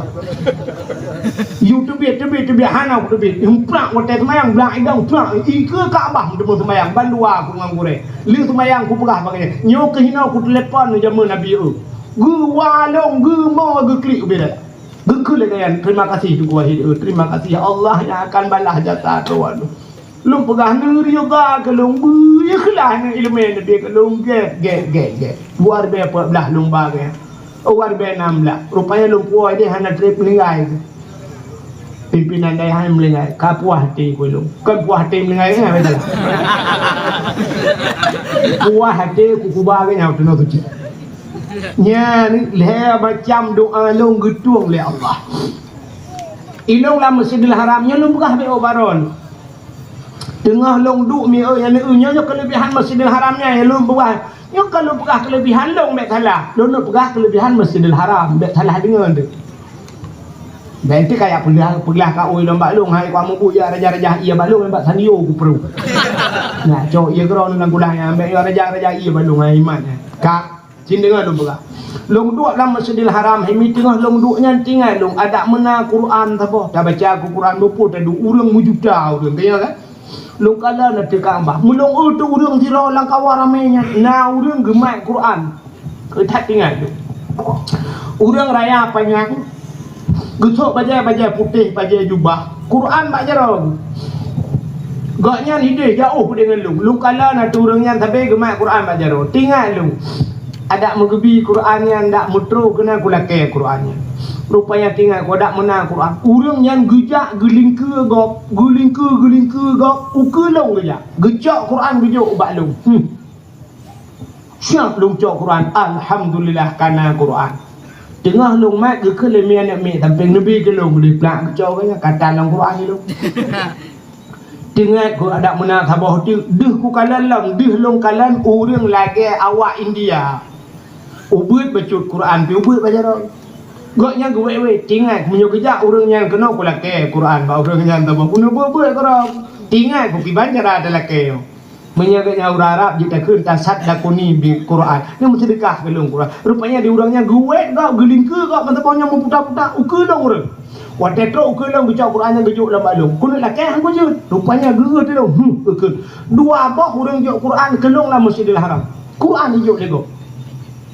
Yue teubiet, teubiet, teubiet hana kuteubiet. Meuplak watée seumayang, blak idong, plak ikeue Ka'bah teuma seumayang. Bandua ku ngon gurée. Lheueh seumayang kupeugah bak geuh nyan. Nyoe keuh hinoe kutelepon jameun Nabi eu. Geuwalong, geumo, geuklik ubé. Geukheun lé geuh nyan, "Terima kasih Teungku Wahid, eh, terima kasih. Allah yang akan balas jasa droeneuh." Lôn peugah, "Neuridha keu lôn, beu ikhlas ngon ileumé neubi keu lôn." Gét, gét, gét, gét. Dua ribée peuet blaih lôn ba geuh nyan. Oh, dua ribée nam blaih. Rupanya lôn puwoe deh hana trép meuninggai. Pimpénan dayah nyan meuninggai. Ka puah até ku lôn. Kon puah até meuninggai nyan, beutôi. Puah até ku kuba geuh nyan, teunoe suci. Nyan lhée macam doa lôn geutueng lé Allah. Ilôn lam Masjidil Haram nyoe lôn peugah bak ubaron. Teungoh lôn duek mi eu nyan eu nyoe, nyoe keuleubihan Masjidil Haram nyan lôn peugah. Nyoe ka lôn peugah keuleubihan lôn bék salah. Lôn peugah keuleubihan Masjidil Haram bék salah deungoe teuh. Bék teuh kayak peugah, peugah ka ui lôn bak lôn, hai ku amubuet ya raja-raja iya bak lôn bak sandio ku peru. Nah, cok iya keudroe lam kulah nyan bék ya raja-raja iya bak lôn hai iman nyan. Ka Cit deungoe lôn peugah. Lôn duek lam Masjidil Haram, himi teungoh lôn duek nyan teuingat lôn adak meunan Quran saboh. Tabaca ku Quran beupo taduek ureuëng meujuta ureuëng, teuingat kan? Lôn kalon ateueh Ka'bah. Meulôn eu teu ureuëng sidroe lam kawan ramé nyan, na ureuëng geumat Quran. Keu that teuingat lôn. Ureuëng raya panyang, geusok bajée-bajée putéh, bajée jubah. Quran bak jaroe. Gobnyan hideh jaoh peue deungon lôn. Lôn kalon ateueh ureuëng nyan sabe geumat Quran bak jaroe. Teuingat lôn. Adak meugeubi Quran nyan, dak meutroh keunan kulakée Quran nyan. Rupanya teuingat ku adak meunan Quran. Ureuëng nyan geujak geulingkeue gob, geulingkeue, geulingkeue gob, ukeue lôn geujak. Geucok Quran geujok ubak lôn. Hmm. Siap lôn cok Quran, alhamdulillah kana Quran. Teungoh lôn mat geukheun lé mi aneuk miet sampéng neubi keu lôn, di plak geucok geuh nyan kata lam Quran lôn. Teuingat ku adak meunan saboh teuk, deuh ku kalon lom, deuh lôn kalon ureuëng lagée awak India. Ubeuet bacut Quran pi ubeuet bak jaroe. Gobnyan geuwét-wét, teuingat meunyoe geujak ureuëng nyan keunoe kulakée Quran bak ureuëng nyan saboh, keuneuk beuet-beuet keudroe. Teuingat ku kiban cara talakée nyoe. Meunyoe geuhnyan ureuëng Arab jeuet takheun, "Tasaddaquni bi Qur'an." Nyoe meuseudeukah keu lôn Qur'an. Rupanya di ureuëng nyan geuwét gob, geulingkeue gob, meuteumé nyoe meuputa-puta, ukeue lôn ureuëng. Watée trok ukeue lôn geucok Qur'an nyan geujok lam balong. Keuneuk lakée han kujeuet. Rupanya geueu teuh lôn, hmm, ukeue. Dua boh ureuëng jok Qur'an keu lôn lam Masjidil Haram. Qur'an jijok lé gob.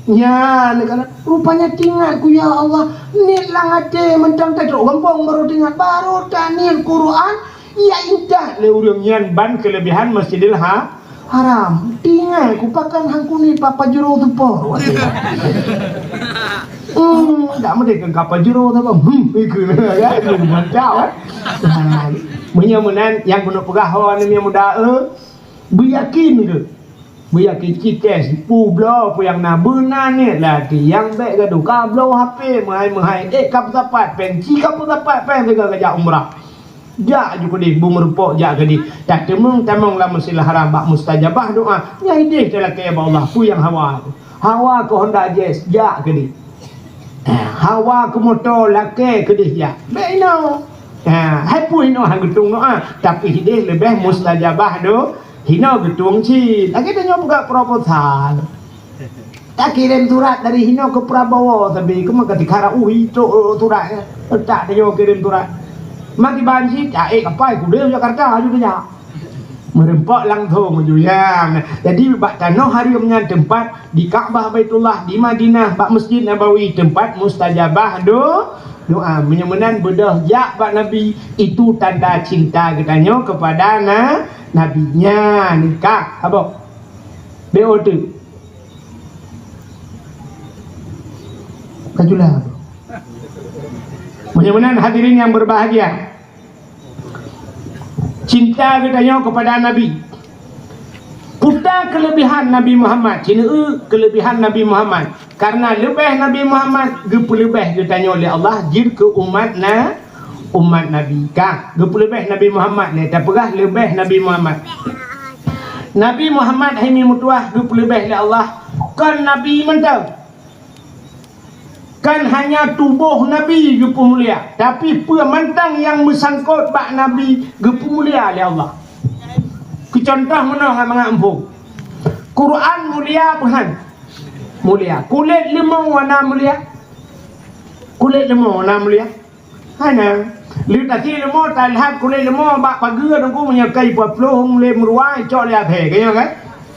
Nyan kana rupanya teuingat ku, ya Allah, niet lam até mantong tatrok gampông baru teuingat, baru taniet Qur'an. Iya intat lé ureuëng nyan ban keuleubihan Masjidil Ha-, Haram. Tinggai ku pakan hangku ni papa jero tu po. Hmm, dak meudeh keu kapa jero tu po. Hmm, ikeu kan. Mantap kan. Nah, meunyoe meunan nyang keuneuk peugah ho aneuk muda, eh, beuyakin keu. Beuyakin cit teh, peue bloe peue nyang na, beuna niet lam até. Nyang bék gadoh, ka bloe H P meuhai-meuhai, ék ka peusapat péng, ci ka peusapat péng teuka ka jak umrah. Jak ju keudeh, beumeurumpok jak keudeh. Tateumeung tamong lam Masjidil Haram bak mustajabah doa. Nyan ideh talakée bak Allah, peue nyang hawa. Hawa keu Honda Jazz, jak keudeh. Hawa keu moto lakée keudeh jak. Bék inoe. Ha, hai peue inoe han geutueng doa, tapi ideh leubeh mustajabah do-, Hinoe geutueng cit. Lagée tanyoe peugah proposal. Takirém surat dari hinoe keu Prabowo sabe, keuma ka tikara uhi trok surat nyan. Tak tanyoe kirém surat. Maki ban cit, taék kapai kudeh Jakarta aju tajak. Meureumpok langsong aju nyan. Jadi bak tanoh hareuem nyan teumpat di Ka'bah Baitullah, di Madinah, bak Masjid Nabawi, teumpat mustajabah do-, doa. Meunyoe meunan beudôh jak bak Nabi, itu tanda cinta geutanyoe kepada na-, Nabi nyan ka, saboh. B O T. Kajulah. Meunyoe meunan hadirin yang berbahagia, cinta geutanyoe kepada Nabi. Peue Keuleubehan Nabi Muhammad, ci neueu keuleubehan Nabi Muhammad. Kareuna leubeh Nabi Muhammad, geupeuleubeh geutanyoe lé Allah jeuet keu umat na, umat Nabi. Ka, geupeuleubeh Nabi Muhammad lé, tapeugah leubeh Nabi Muhammad. Nabi Muhammad hai mi meutuwah geupeuleubeh lé Allah, kon Nabi mantong. Kan hanya tuboh Nabi geupeumulia, tapi peue mantong nyang meusangkot bak Nabi geupeumulia lé Allah. Keu cuntoh meunoe mangat muphom. Quran mulia peue han? Mulia. Kulét leumô na mulia? Kulét leumô na mulia? Hana. Lheueh tasie leumô, talhab kulét leumô bak pageue teungku, meunyoe kai peuet ploh lé meuruwa, icok lé abée, ka nyoe kan?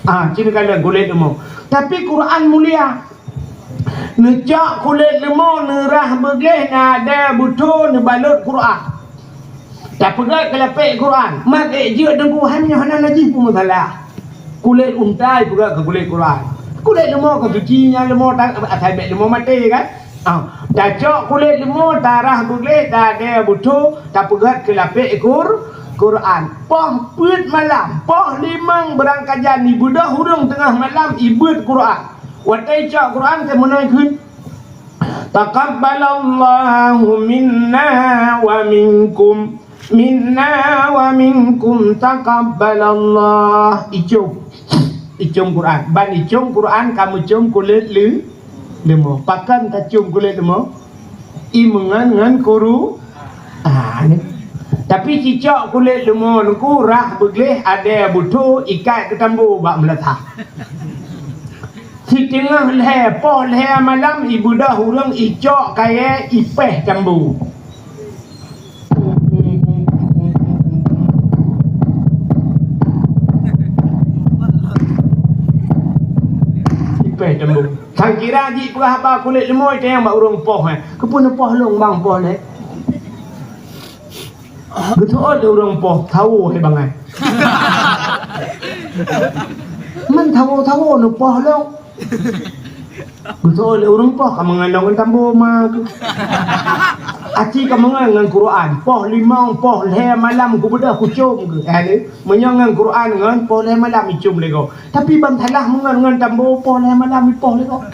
Ah, ci neukalon kulét leumô. Tapi Quran mulia. Neucok kulét leumô, neurah beugleh, neuadée beutho, neubalot Quran. Tapeugét keu lapék Quran. Mat ék jeuet teungku, hai meunyoe hana najih peue meusalah. Kulét unta ipeugét keu kulét Quran. Kulét leumô ka suci, nyan leumô ta-, asai bék leumô maté kan? Ah, tacok kulét leumô, tarah beugleh, taadée beutho, tapeugét keu lapék Qur-, Quran. Poh peuet malam, poh limong beurangkajan ibeudôh ureuëng teungoh malam ibeuet Quran. Watée icok Quran, teuh meunoe kheun, "Taqabbalallahu minna wa minkum." Minna wa minkum taqabbalallah. Icom. Icom Quran. Ban icom Quran, ka meucom kulét leu-, leumô. Pakon tacom kulét leumô? I meungon ngon kuru-, ah, ni. Tapi cicok kulét leumô teungku, rah beugleh, adée beutho, ikat keu tambo bak meulasah. Siteungoh lhée, poh lhée malam, ibeudôh ureuëng icok kayée ipéh tambo. Ipéh tambo. Sangkira jih peugah haba kulét leumô, itanyong bak ureuëng poh, eh. Keupeue neupoh lôn bang poh lhée? Geuseuôt lé ureuëng poh, thawo lé bangai. Man thawo-thawo neupoh lom. Geuseuôt lé ureuëng poh, ka meungon ngon tambo ma keuh. Aci ka meungon ngon Quran, poh limong, poh lhée malam kubeudôh kucom keuh. Eh, lé, meunyoe ngon Quran ngon poh lhée malam icom lé gob. Tapi ban salah meungon ngon tambo poh lhée malam ipoh lé gob.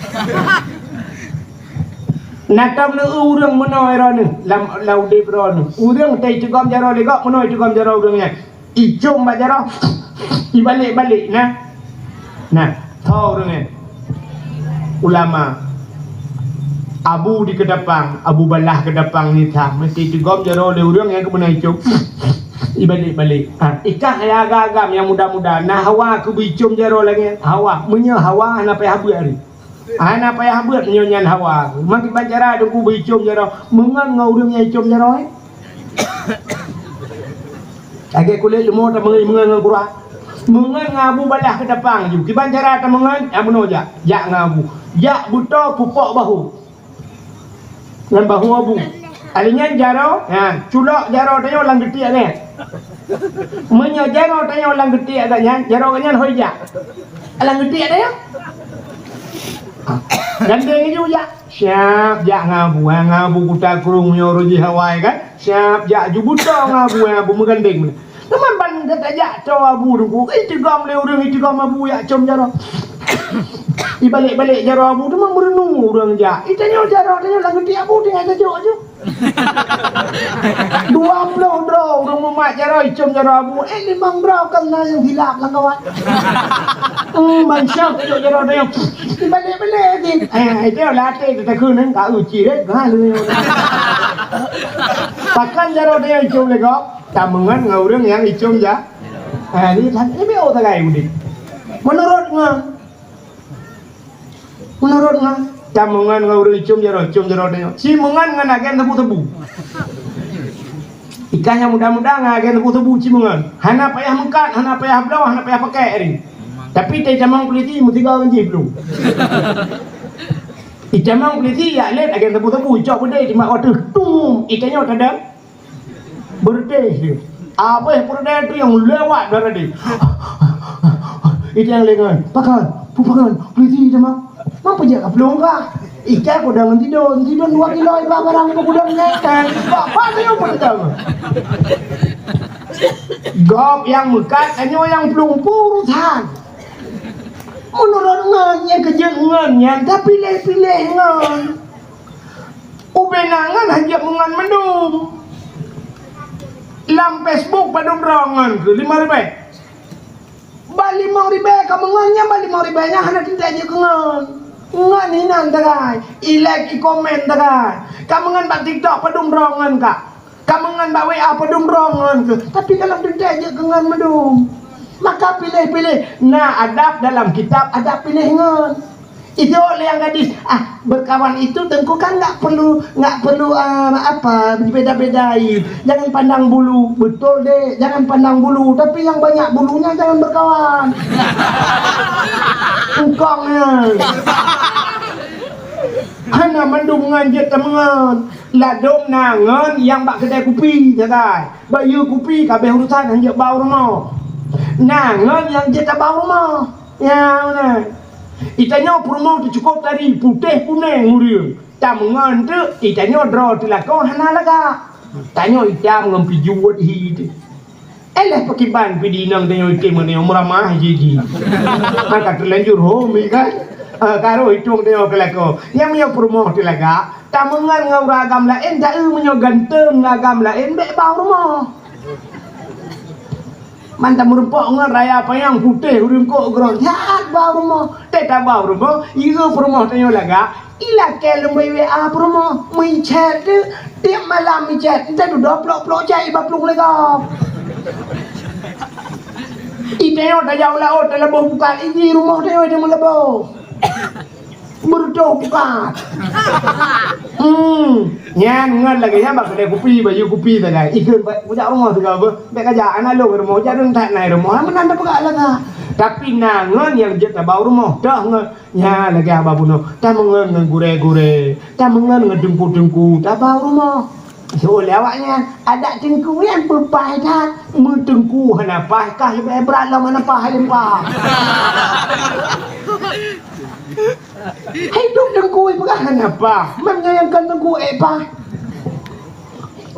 Na tom neueu ureuëng meunoe droeneuh lam, lam udeb droeneuh. Ureuëng teuh iteugom jaroe lé gob, meunoe iteugom jaroe ureuëng nyan. Icom bak jaroe, ibalek-balek, na. Na, tho ureuëng nyan. Ulama. Abu di keudapang, Abu Balah keudapang nitha. Meusti iteugom jaroe lé ureuëng nyang keumeuna icom. Ibalek-balek. Ha, ikah ya agam-agam nyang muda-muda. Na hawa keu beuicom jaroe lagée nyan. Hawa. Meunyoe hawa, hana payah beuet hari. Hana payah beuet meunyoe nyan hawa. Meukiban cara teungku beuicom jaroe. Meungon ngon ureuëng nyang icom jaroe, eh? Lagée kulét leumô tameungon, meungon ngon Quran. Meungon ngon Abu Balah keudapang ju. Kiban cara tameungon, eh, meunoe jak. Jak ngon Abu. Jak beutoe pupok bahu. Ngon bahu Abu. Alèh nyan jaroe, ha, culok jaroe tanyoe lam geutiek nyan. Meunyoe jaroe tanyoe lam geutiek geuh nyan, jaroe geuh nyan hôi jak. Lam geutiek tanyoe. Gandeng ju jak. Siap jak ngon Abu, ha, ngon Abu kuta krueng nyoe roh jih awai kan. Siap jak ju beutoe ngon Abu, ha, Abu meugandeng. Teuma ban gata jak toe Abu teungku, iteugom lé ureuëng, iteugom Abu jak com jaroe. Ibalek-balek jaroe Abu teuma meurunoe ureuëng jak. Itanyoe jaroe, tanyoe lam geutiek Abu tinggai tajok ju. Dua ploh droe ureuëng mumat jaroe, icom jaroe Abu, eh, limong droe kon na nyang silap lam kawan. Hmm, ban siap tajok jaroe tanyoe. Ibalek-balek jih. Eh, itu latih kita keuneung ka uci deh, ha, lu. Pakon jaroe tanyoe icom lé gob? Tameungon ngon ureuëng nyang icom ja-, ha, ni, ni, oh, tagai udeb. Meunurot ngon, meunurot ngon, tameungon ngon ureuëng icom jaroe, icom jaroe tanyoe. Ci meungon ngon agen tebu-tebu. Ikah nyang muda-muda ngon agen tebu-tebu ci meungon. Hana payah meukat, hana payah bloe, hana payah pakai hari. Tapi tai tamong polisi meusigoe ngon jih belum. Itamong polisi yak lét agen tebu-tebu, icok beudé timbak watèe tum, itanyoe tadong. Beureutéh lé. Abéh beureutéh tu nyang lewat darah deh. Itu nyang lengan. Pakan, pu pakan, polisi sama. Mampu jak ka pelong ka. Ikan kudang tidur, tidur dua kilo iba barang ibu kudang ngetan. Bak, bak, tengok pun datang. Gob nyang meukat, tanyoe nyang pelong pun urusan. Meunurot ngon nyang keujeuet ngon nyan tapiléh-piléh ngon. Ubena ngon hajat meungon mandum. Lam Facebook padum droe ngon keu limong ribèe. Bak limong ribèe ka meungon nyan, bak limong ribèe nyan hana teuntèe jeuet keu ngon. Ngon hinan tagai, i-like, i-komen tagai. Ka meungon bak TikTok padum droe ngon ka. Ka meungon bak W A padum droe ngon keu. Tapi ka lheueh teuntèe jeuet keu ngon mandum. Maka piléh-piléh. Na adab dalam kitab, adab piléh ngon. Itu lé nyang gadis, ah, berkawan itu Teungku kan nggak perlu, nggak perlu, ah, apa, dibeda-bedai. Jangan pandang bulu. Betul, Dek, jangan pandang bulu. Tapi yang banyak bulunya jangan berkawan. Engkong ya. Hana mandum ngon jeuet tameungon. Ladôm na ngon nyang bak keudè kupi sagai. Bayeue kupi ka abéh urusan, hanjeuet ba u rumoh. Na ngon nyang jeuet tabah u rumoh. Ya, meunan. Itanyoe peurumoh teuh cukôp tari, putéh kunèng ureueng. Tameungon teuk, itanyoe droe teuh lakoe hana lagak. Tanyoe itam ngon pijuet hi teuh. Éh, lheueh pakiban pih di inong tanyoe item ngon tanyoe meuramah jiji. Maka teulanjur hom, ya kan? Ah, ka rôh itong tanyoe keu lakoe. Nyang meunyoe peurumoh teuh lagak, tameungon ngon ureueng agam laén, ta-eu meunyoe ganteng ngon agam laén, bèk ba u rumoh. Man tameureumpok ngon raya panyang putéh ureueng kok grong, that ba u rumoh. Teuh taba u rumoh, ieu peurumoh tanyoe lagak, ilakèe lom bak W A peurumoh, meuchat teuk, tiep malam meuchat, entah dudoe plok-plok cai ba plueng lé gob. Itanyoe tajak u laôt, talaboh pukat, iji rumoh tanyoe tameulaboh. Beureutoh pukat. Hmm, nyan ngon lagèe nyan bak keudè kupi, bayeue kupi sagai. Ikheun bak, kujak rumoh sigoe beuh. Bèk kajak, hana lôn rumoh, jak dong that na rumoh. Hana meunan tapeugah lagak. Tapi na ngon nyang jeuet taba u rumoh. Toh ngon, nyan lagèe haba bunoe. Tameungon ngon gurèe-gurèe. Tameungon ngon teungku-teungku. Taba u rumoh. Soe lé awaknyan, adak teungku nyan peupaih that. Meuteungku hana paih, kah leubeh brat lom hana paih lé paih. Hai duek teungku peugah hana paih, man nyan nyang kon teungku ék paih.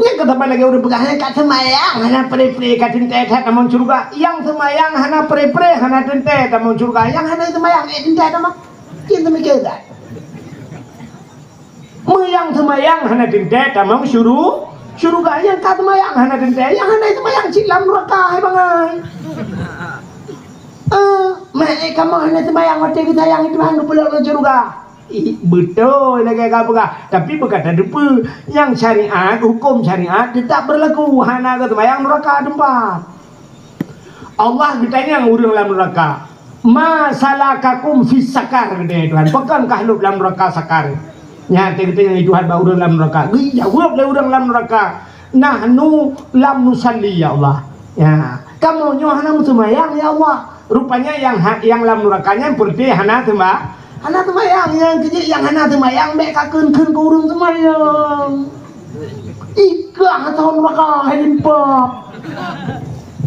Nyan ka saban lagèe ureueng peugah, nyang ka seumayang hana pré-pré ka teuntèe that tamong syeuruga. Nyang seumayang hana pré-pré hana teuntèe tamong syeuruga. Nyang hana seumayang ék teuntèe tamong. Cit seumiké that. Meunyo nyang seumayang hana teuntèe tamong syuru-, syeuruga, nyang ka seumayang hana teuntèe, nyang hana seumayang cit lam nuraka hai bangai. Eh, meu'èk kamoe hana seumayang watèe geusayang Tuhan geupeulheueh lam syeuruga. Ih, beutôi lagèe ka peugah, tapi beu ka tateupeue, nyang syariat, hukôm syariat teutap beurlaku, hana geuseumayang nuraka teumpat. Allah geutanyong ureueng lam nuraka, "Ma salakakum fis sakar?" geutanyong Tuhan. "Pakon kah lhôb lam nuraka sakar?" Nyan geutanyong Tuhan bak ureueng lam nuraka. Geujaweueb lé ureueng lam nuraka, "Nahnu lam nusalli, ya Allah." Ya, kamoe nyoe hana meuseumayang, ya Allah. Rupanya nyang ha-, nyang lam nuraka nyan peureuté hana seuma-, hana seumayang. Nyang keujeuet nyang hana seumayang bèk ka kheun-kheun keu ureueng seumayang. Ikah thon raka hai limpah.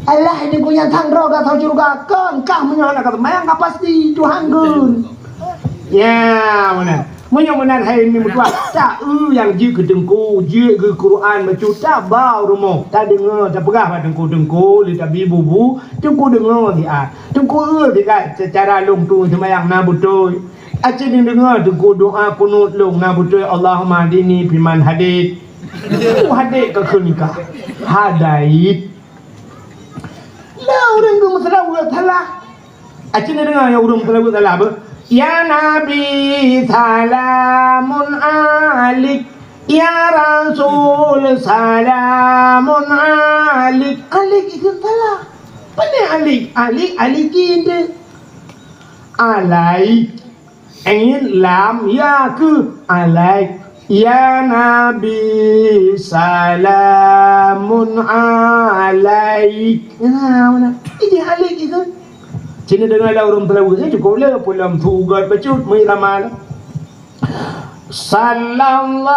Alah, ini punya thang droe ka thon syeuruga. Kon kah meunyoe hana ka seumayang ka pasti Tuhan gun. Ya, meunan. Meunyoe meunan hai ni meutuah, ta-eu nyang jeuet keu teungku, jeuet keu Quran bacut, taba u rumoh, tadeungoe, tapeugah bak teungku, teungku, lé tabi bubu, teungku deungoe siat. Teungku eu siat, seucara lông tu seumayang na beutôi. Aci deungoe teungku doa kunut lông na beutôi, Allahumma hdini fiman hadait. Hadait ka kheun nikah. Hadait. Lah ureueng geumeuseulaweuet salah. Aci na deungoe nyang ureueng meuseulaweuet salah beuh. Ya Nabi salamun alik. Ya Rasul salamun alik. Alik itu salah. Pane alik? Alik, alikin tu. Alaik. Ain lam ya keu alaik. Ya Nabi salamun alaik. Nah, mana? Ini alik itu. Cina dengar lah ureueng Teulaweuh, eh, cukup le pulang sugat bacut meuirama. Sallallahu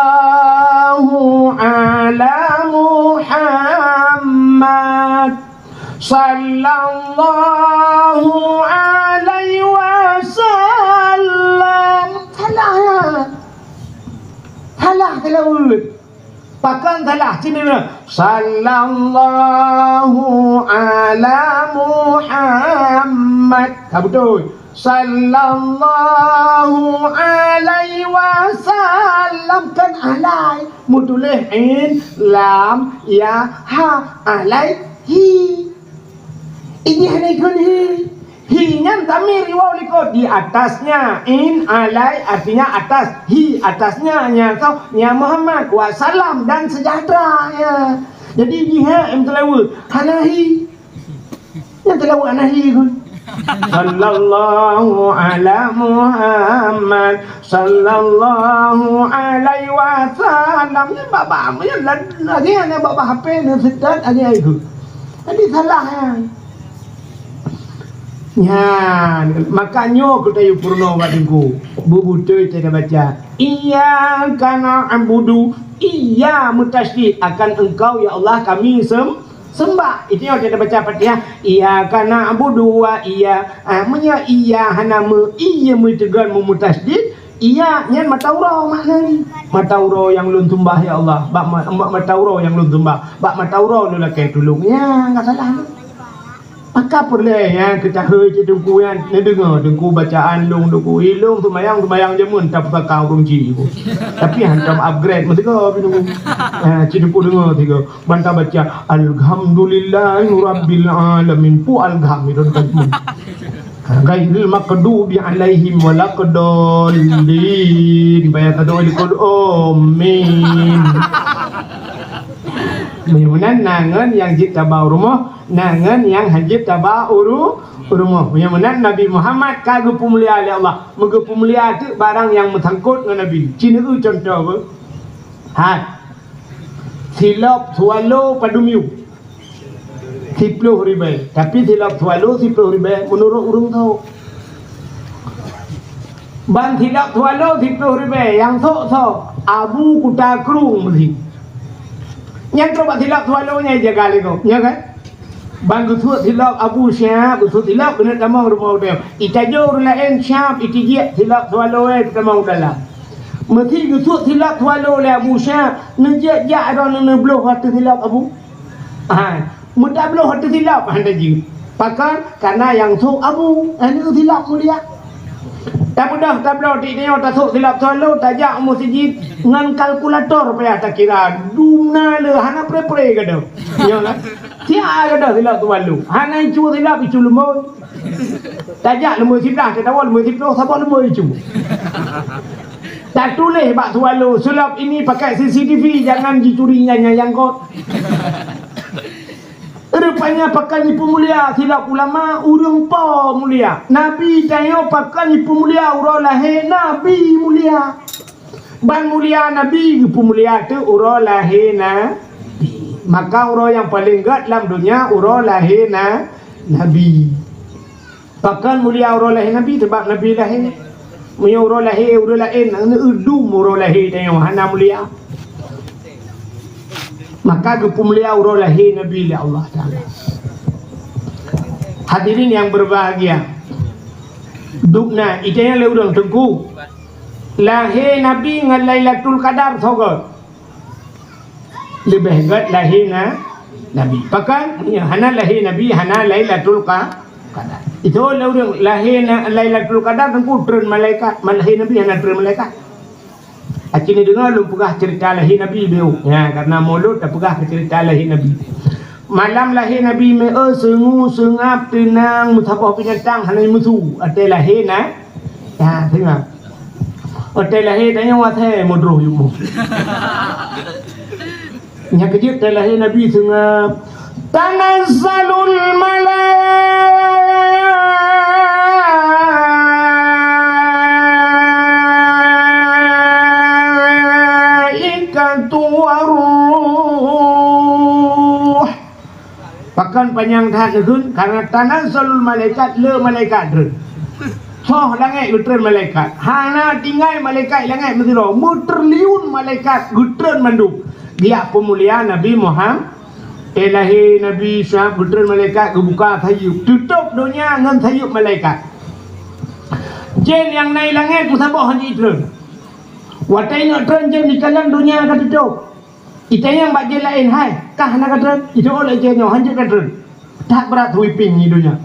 ala Muhammad. Sallallahu alaihi wasallam. Salah ya. Salah Teulaweuh. Pakon salah? Cina, sallallahu ala Muhammad. Ka beutôi. Sallallahu alaihi wasallam, kan alai, meutuléh in, lam, ya, ha, alaihi. Ini hana ikun hi. Hi nyan tamir iwau likot di atasnya. In alai artinya atas. Hi atasnya. Nya so, ya Muhammad, wa salam dan sejahtera. Ya. Jadi jih ha em teulawa. Hana hi. Nyan teulawa hana hi kun. Sallallahu ala Muhammad. Sallallahu alaihi wasallam. Nyan bak-bak, nyan lagèe nyan bak-bak H P nyan seutôt lagèe ai geuh. Jadi salah nyan. Nyan, maka nyoe keu tayue peurunoe bak teungku. Beubutôi tabaca. Iyyaka na'budu. Iya meutasydid, akan Engkau ya Allah kami sem-, sembah. Itu nyoe tabaca Fatihah. Iyyaka na'budu wa iya. Ah, meunyoe iya hana meu, iya meuteugon meumeutasydid, iya nyan mata uroe makna jih. Mata uroe nyang lôn sembah ya Allah. Bak ma-, bak mata uroe nyang lôn sembah. Bak mata uroe lôn lakèe tulông. Ya, enggak salah. Maka peureulèe nyan keu tahôi cit teungku nyan, neudeungö teungku bacaan lôn teungku. Ilôn seumayang, seumayang jameun tapeusaka ureueng jih. Tapi hantom upgrade meusigoe teungku. Ha, cit teungku deungö sigoe. Ban tabaca, "Alhamdulillahirabbil alamin." Peue alham itu kan. "Ghairil maghdubi alaihim waladdallin." Bayang kata, "Amin." Meunyoe meunan na ngon nyang jeuet taba u rumoh, na ngon nyang hana jeuet taba u ru-, u rumoh. Meunyoe meunan Nabi Muhammad ka geupeumulia lé Allah. Meugeupeumulia teuk barang nyang meusangkot ngon Nabi. Ci neueu cuntoh beuh. Hai. Silop swallow padum yub? Siploh ribèe. Tapi silop swallow siploh ribèe meunurot ureueng thok. Ban silop swallow siploh ribèe, nyang thok soe? Abu Kuta Krueng meusi. Nyan trok bak silop swallow nyan jaga lé gob, nya kan? Ban geusuet silop Abu Syab, geusuet silop keuneuk tamong rumoh udeb. Itajoe ureueng laén Syab, itijik silop swallow, eh, tamong u dalam. Meusi geusuet silop swallow lé Abu Syab, neujak-jak droeneuh neubloh ateueh silop Abu. Ha, meutabloh ateueh silop, hana jeuet. Pakon? Karena nyang sôk Abu, hana silop mulia. Tabeudôh tabloe di nyoe tasôk silop swallow, tajak u meuseujid ngon kalkulator payah takira. Dumna le hana pre-pre gadoh. Nyoe lah. Siat gadoh silop swallow. Hana icu silop, icu lumbôi. Tajak lumbôi siblah, tatawa lumbôi siploh, saboh lumbôi icu. Tatuléh bak swallow, "Silop ini pakai C C T V, jangan dicuri nyan nyang kot." Rupanya pakon jipeumulia silop ulama, ureueng po mulia. Nabi tanyoe pakon jipeumulia uroe lahé, Nabi mulia. Ban mulia Nabi geupeumulia teuk uroe lahé Nabi. Maka uroe nyang paleng gèt lam donya uroe lahé Na-, Nabi. Pakon mulia uroe lahé Nabi? Sabab Nabi lahé. Meunyoe uroe lahé ureueng laén, neueu dum uroe lahé tanyoe hana mulia. Maka geupeumulia uroe lahé Nabi lé Allah Taala. Hadirin yang berbahagia, dubna, itanyoe lé ureueng teungku, lahé Nabi ngon Lailatul Qadar soe gèt? Leubeh gèt lahé Na-, Nabi. Pakon? Ya, hana lahé Nabi, hana Lailatul Qa-, Qadar. Itu lé ureueng lahé Na-, Lailatul Qadar teungku treun malaikat, ma-, lahé Nabi hana treun malaikat. Aci neudeungoe lôn peugah ceurita lahé Nabi beuh. Ya, karena Maulud tapeugah keu ceurita lahé Nabi. Malam lahé Nabi meu seungue, seungab, teunang, meusaboh binatang hana meusu. Watèe lahé Na-, Ya, seungab. Watèe lahé tanyoe asai meudroh yumoe. Nyang keujeuet watèe lahé Nabi seungab. Tanazzalul malaikatu war ruh. Pakon panyang that neukheun? Karena tanazzalul malaikat, le malaikat treun. Soh langèt geutreun malaikat. Hana tinggai malaikat langèt meusidroe. Meutriliun malaikat geutreun mandum. Geujak peumulia Nabi Muhammad. Watèe lahé Nabi Isa geutreun malaikat geubuka sayeup. Tutôp donya ngon sayeup malaikat. Jén nyang na i langèt meusaboh han jitreun. Watèe inong treun jén dikalon donya ka tutôp. Itanyong bak jén laén, "Hai, kah hana ka treun?" Itu'oh lé jén nyoe, "Hanjeuet ka treun." That brat sweeping di donya.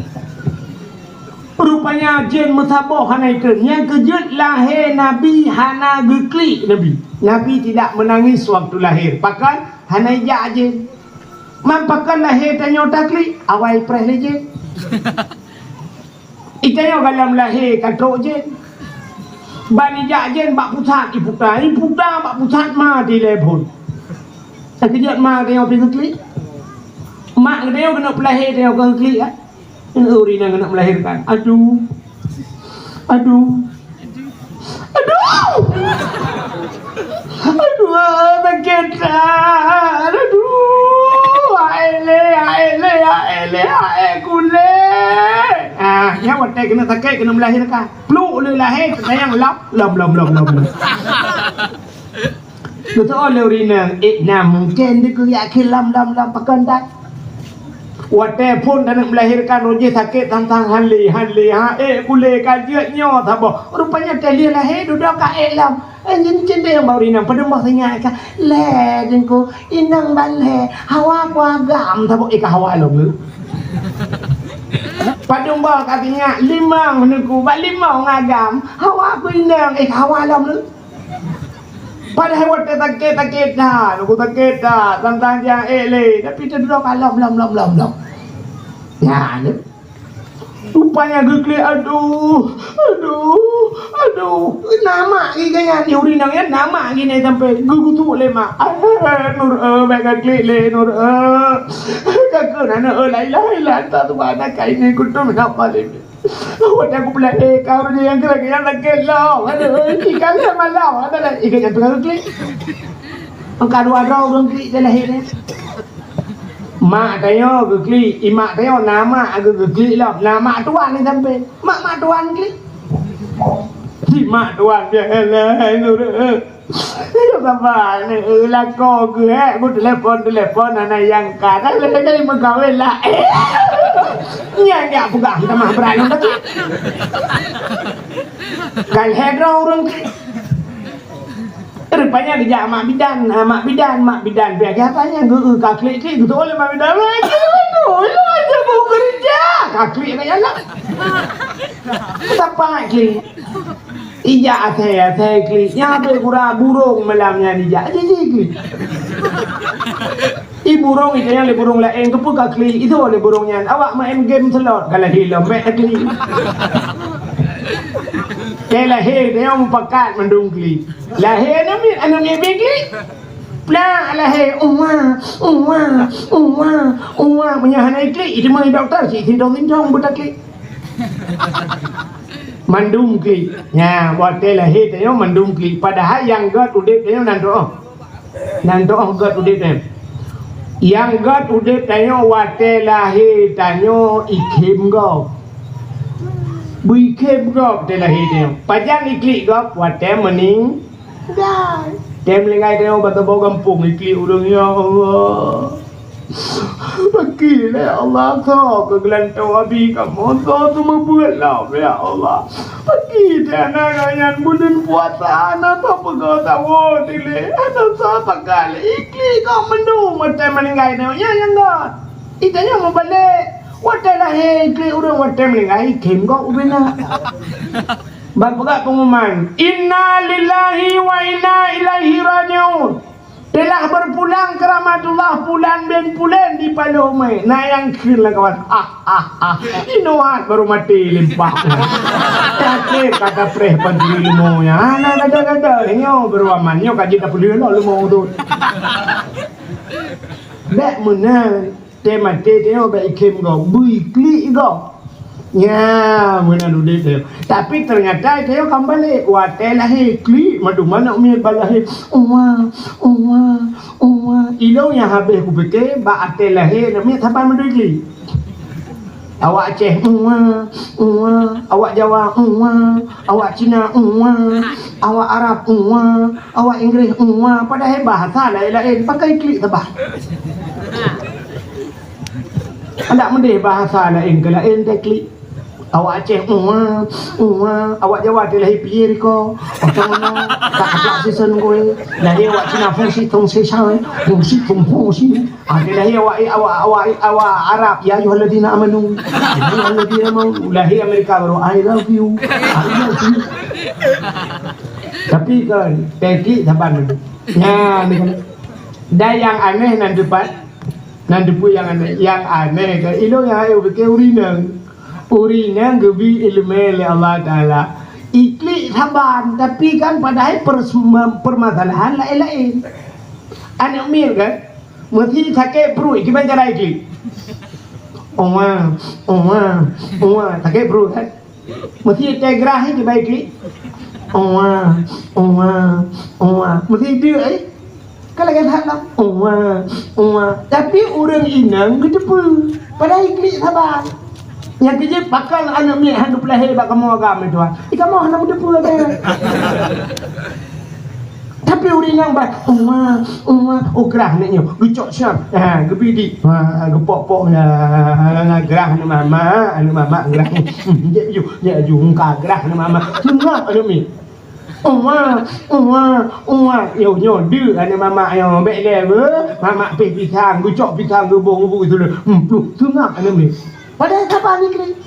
Rupanya jén meusaboh hana ikheun. Nyang keujeuet lahé Nabi hana geuklik Nabi. Nabi tidak menangis waktu lahir. Pakon? Hana ijak jén. Man pakon lahé tanyoe taklik? Awai preh lé jén. Itanyoe gohlom lahé ka trok jén. Ban ijak jén bak pusat iputa, iputa bak pusat ma dilée phon. Teukeujot ma tanyoe pih geuklik. Mak geutanyoe keuneuk peulahé tanyoe kon geuklik, kan? Ureueng inong keuneuk melahirkan. Aduh. Aduh. Aduh. Aduh, sakét that. Aduh, aé lé, aé lé, aé lé, aé kulé. Ah, nyan watèe keuneuk sakét, keuneuk melahirkan. Pluk lé lahé, teutanyong lom, lom, lom, lom, lom. Geuseuôt lé ureueng inong, ék na mungken dikeue yakin lom, lom, lom, pakon that. Watèe phon taneuk melahirkan, roh jih sakét sang-sang, han lé, han lé, ha, ék kulé ka jeuet nyoe saboh. Rupanya teuh lheueh lahé dudoe ka ék lom. Eh, nyan cendeng bak ureueng inong, padum boh sinyak ka. Lé, Teungku, inong ban lhèe, hawa ku agam saboh, ék ka hawa lom lé. Padum boh ka sinyak, limong Teungku, bak limong agam, hawa ku inong, ék ka hawa lom lé. Padahai watèe sakét-sakét that, ku sakét that, tantang jak ék lé, tapi teududoe ka lom, lom, lom, lom, lom. Nyan, rupanya geuklik, aduh, aduh, aduh. Na mak geuh nyan, di ureueng inong nyan na mak geuh nyan sampoe geugusuk lé mak. "Ah, Nur, eh, bèk geuklik lé, Nur, eh. Ka keuh na, Nur, eh, la ilaha illa anta subhanaka inni kuntu minadh dhalimin." Watèe ku peulahé, ka ureueng nyang keu lagèe nyan sakét lom. Aduh, ikan lé malam, aduh, aduh, ikan nyan teuka geuklik. Angka dua droe ureueng klik di lahé nyan. Mak tanyoe geuklik, i mak tanyoe na mak geuklik lom. Na mak tuan ni sampoe. Mak, mak tuan klik. Si mak tuan dia, "Alah, Nur, eh." Ayo sabar ni, eh, lakoe geuh, eh, ku telepon-telepon hana nyangka. Dah lé kali meukawen lah. Eh. Nyan jak peugah tamah brat nyan tadi. Kan lhèe droe ureueng. Rupanya geujak mak bidan, ah, mak bidan, mak bidan. Biasa nyan geu-, ka klik-klik, geutôh lé mak bidan. Aduh, aduh, aduh, aduh, mau kerja. Ka klik kat jalan. Sapat klik. Ijak asai, asai klik. Nyan habéh gura burông malam nyan ijak. Jijik klik. I burông, i tanyong lé burông laén, keupeue ka klik? Itu lé burông nyan. Awak main game slot, ka lahé lom, bèk klik. Ka lahé, tanyong mupakat mandum klik. Lahé aneuk miet, aneuk miet bèk klik. Plak lahé, uwa, uwa, uwa, uwa. Meunyo hana klik, itu mah dokto, si sintong-sintong buta klik. Mandum klik. Nya, watèe lahé tanyoe mandum klik. Padahai nyang gèt udép tanyoe nan tu'oh. Nan tu'oh gèt udép tanyoe. Nyang gèt udép tanyoe watèe lahé tanyoe ikhém gob. Beuikhém gob watèe lahé tanyoe. Pajan iklik gob? Watèe meuning- Dai. Tem linggai teuh bak saboh gampông iklik ureueng, ya Allah. Pakri lé Allah, soe keu geulantoe abi kamoe, soe seumeubeuet lom, ya Allah. Pakri teuh aneuk nyan buleuen puasa, hana soe peugöt sawoe dilèe, hana soe pakai lé. Iklik kok mandum watèe meuninggai nyoe, nyan nyang göt. Itanyoe meubalek, watèe lahé iklik ureueng, watèe meuninggai ikhém gob ubé na. Ban peugah pengumuman, "Inna lillahi wa inna ilaihi raji'un. Telah berpulang ke rahmatullah Pulan bin Pulen di Paloh Mé." Na nyang kheun lam kawan. Ah, ah, ah. Inoe baru maté limpak. Takè kata preh pancuri leumo nyan. Hana gada-gada. Nyoe baru aman. Nyoe ka jeuet tapeuleueh lom leumo tu. Bèk meunan. Teumaté teuh bèk ikhém gob, beuiklik gob. Nya, meunan udép teuh. Tapi teunyata teuh ka meubalek. Watèe lahé klik, mandum aneuk miet bak lahé. Uwa, uwa, uwa. Ilôn nyang habéh kupike, bak até lahé aneuk miet saban mandum iklik. Awak Aceh, uwa, uwa. Awak Jawa, uwa. Awak Cina, uwa. Awak Arab, uwa. Awak Inggréh, uwa. Padahai bahasa laén-laén, pakai klik saban. Andak meudeh bahasa laén keu laén teuh klik. Awak Aceh, "Uwa, uwa." Awak Jawa teulahé piyé riko. Oto no, tak keplak sison gue. Lahé awak Cina, "Fungsi, fungsi, sang, fungsi, fung, fungsi." Ah, teulahé awak, awak, awak, awak Arab, "Ya ayyuhalladzina amanu." "Ya ayyuhalladzina amanu." Lahé Amerika baru, "I love you." I love you. Tapi kan, teki saban dulu. Nyan, kan. Dan nyang aneh nan tepat, nan teupeu nyang aneh. Nyang aneh kan, ilong nyang ayo pikir urinang. Ureueng inong geubri ileumèe lé Allah Taala. Iklik saban, tapi kan padahai pers-, permasalahan laén-laén. Aneuk miet kan, meusti sakét pruet, kiban cara iklik. Uwa, uwa, uwa, sakét pruet kan? Meusti teugrah kiban iklik. Uwa, uwa, uwa. Meusti deuk, eh? Ka lagèe that lah. Uwa, uwa. Tapi ureueng inong geuteupeue. Padahai klik saban. Nyang keujeuet pakon aneuk miet han geupeulahé bak kamoe agam, eh, tuan. Di kamoe hana meuteupeue lagèe. Tapi ureueng inong bah, uwa, uwa, oh, grah aneuk nyoe. Geucok siap. Ha, geubidik. Ha, geupok-pok. Ha, grah aneuk mamak, aneuk mamak grah. Jek ju, jek ju, engka grah aneuk mamak. Seungap aneuk miet. Uwa, uwa, uwa. Nyoe, nyoe, deuh aneuk mamak nyoe. Bèk lé beuh. Mamak pih pisang, geucok pisang, geubong, geubong, geutuleueng. Hmm, pluh, seungap aneuk miet. Padahai saban iklik.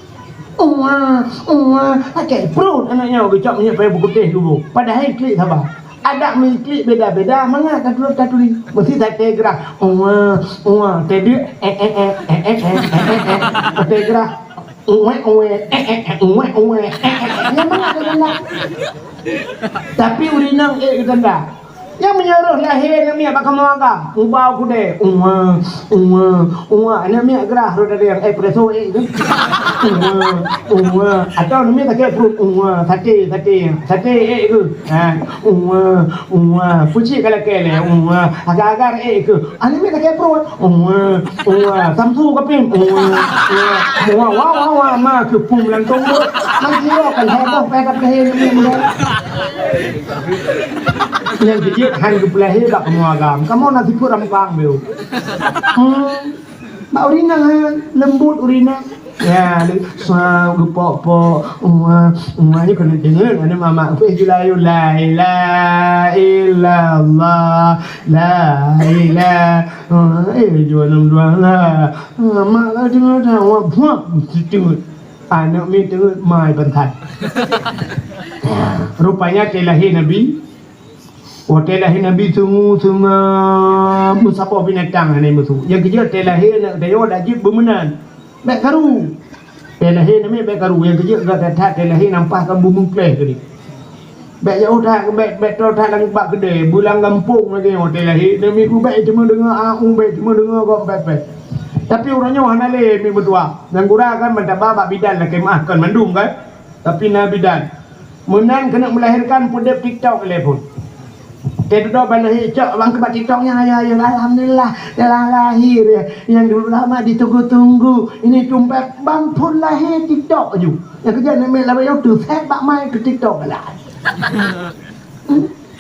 Uwa, uwa. Sakét pruet aneuk nyoe, geucok minyeuk payèh beukutéh geubong. Padahai iklik saban. Adak meuiklik beda-beda, mangat taturi-taturi. Meusti tateugrah. Uwa, uwa. Teudeuk, eh, eh, eh. Tateugrah. Uwek, uwek, eh, eh, eh, uwek, uwek, eh, eh, eh. Nyang mana ada tanda? Tapi ureueng inong ék geutanda. Nyang meunyoe roh lahé aneuk miet bak kamoe agam, ubau keudè. Uwa, uwa, uwa. Aneuk miet grah roh dari nyang, eh, preso ék tu. Uwa, uwa. Atau aneuk miet sakét pruet. Uwa, saté, saté. Saté ék tu. Ha, uwa, uwa. Peucit ka lakèe lé. Uwa. Agar-agar ék tu. Aneuk miet sakét pruet. Uwa, uwa. Samsu kapin. Uwa, uwa. Uwa, wa, wa, wa. Ma keu pum lantong tu. Nang siro kan heboh payah ka peulahé nyan. Nyang keujeuet han geupeulahé bak kamoe agam. Kamoe na sifeuet rampang beu. Hmm. Bak ureueng inong han lembut ureueng inong. Ya, sa geupok-pok. Uwa, uwa, nyoe keuneuk deungon aneuk mamak. Pih ju layu, la ilaha illallah. La ilaha. Eh, jual enam dua lah. Ah, mak ka deungoe dah, wah, buah, teungeut. Aneuk miet teungeut, mai bantai. Rupanya teulahé Nabi. Watèe lahé Nabi teungeut, teungeut, meusaboh binatang hana meusu. Nyang keujeuet teulahé aneuk tanyoe dak jeuet beumeunan. Bèk karu. Teulahé aneuk miet bèk karu, nyang keujeuet gata that teulahé nampak kan beumeukleh tadi. Bèk jauh that, bèk, bèk troh that lam bak keudè, beulang gampông lagèe nyoe teulahé, aneuk miet bèk teuma deungoe, a, u, bèk teuma deungoe gob pèh-pèh. Tapi uroe nyoe hana lé miet meutuah. Nyang gura kan mantaba bak bidan lakèe meuah kon mandum kan. Tapi na bidan. Meunan keuneuk melahirkan peudeuh TikTok lé phon. Teududoe ban lahé cok bang keubat TikTok nyan, ayo, ayo, alhamdulillah, telah lahir, ya. Yang dulu lama ditunggu-tunggu. Ini tumpet bang phon lahé TikTok aju. Yang keujeuet aneuk miet lawan nyoe teuset bak mai keu TikTok galak.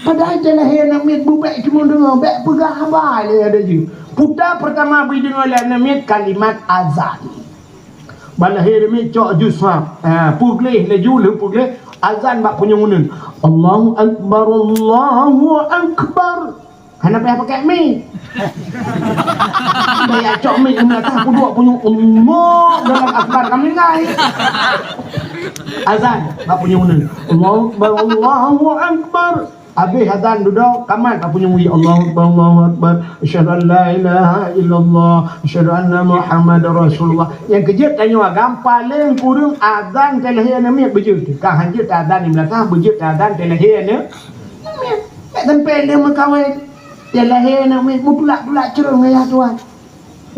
Padahai teulahé aneuk miet bubek cuma deungoe, bèk peugah haba lé ada ju. Puta pertama bri deungoe lé aneuk miet kalimat azan. Ban lahé aneuk miet cok ju swab. Ha, peugleh laju, lheueh peugleh, azan bak punyueng uneun. Allahu Akbar, Allahu Akbar. Hana payah pakai mic. Baya cok mic, uneun atas, peuduek punyueng, Allah dalam akbar, ka meuninggai. Azan bak punyueng uneun. Allahu Akbar, Allahu Akbar. Abéh azan dudoe, kamat bak punyueng wie, Allahu Akbar, Allahu Akbar. Asyhadu an la ilaha illallah, asyhadu anna Muhammadar Rasulullah. Nyang keujeuet tanyoe agam, paleng kureueng azan teulahé aneuk miet beujeuet. Ka hanjeuet azan di meunasah, beujeuet azan teulahé aneuk miet. Bèk sampai lé meukawen. Teulahé aneuk miet, meutulak-tulak crông ayah tuan.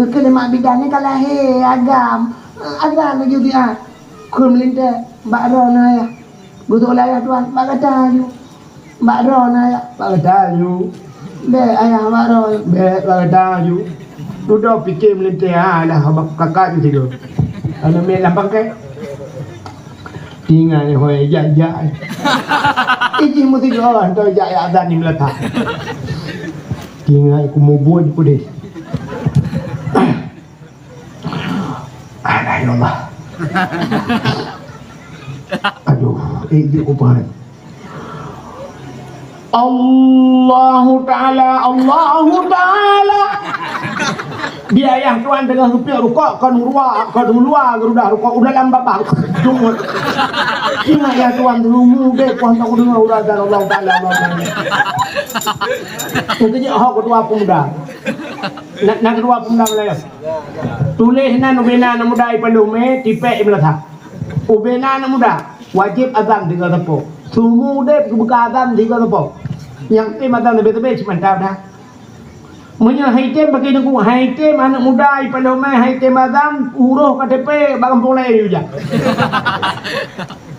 Keu lé mak bidan nyan ka lahé agam. Azan laju siat. Kheun meulintèe, bak droeneuh ayah. Geutoh lé ayah tuan, bak gata aju. Bak droeneuh ayah, bak gata aju. Bèk ayah, bak droeneuh, bèk bak gata aju. Dudoe pike meulintèe, ah, dah bak kakak ju tiga. Aneuk miet lam pangkai. Tinggai hôi jak-jak. Ijih meusigoe hantom jak-jak dan di meulatak. Tinggai kumubuet peudeh. Alah, ya Allah. Aduh, eh, dia ubat. Allahu Ta'ala, Allahu Ta'ala. Di ayah tuan tengah rupiah rukok, kon urua, kon ulua, gerudah rukok, udah lam babah. Jumut. Ingat ya tuan dulu, muda, kuan tak dengar udah dan Allahu Ta'ala, Allahu Ta'ala. Itu je hak ketua pemuda. Nak, nak ketua pemuda Melayu. Tuléh nan ubena aneuk muda i Paloh Mé, tipék i Meulathah. Ubena aneuk muda, wajéb azan tiga teupok. Seumeu udép geubuka azan tiga teupok. Nyang tem azan leubeh-leubeh cit mantap dah. Meunyoe hai tem bagi teungku, hai tem aneuk muda i Paloh Mé, hai tem azan, uroh K T P bak gampông laén yue jak.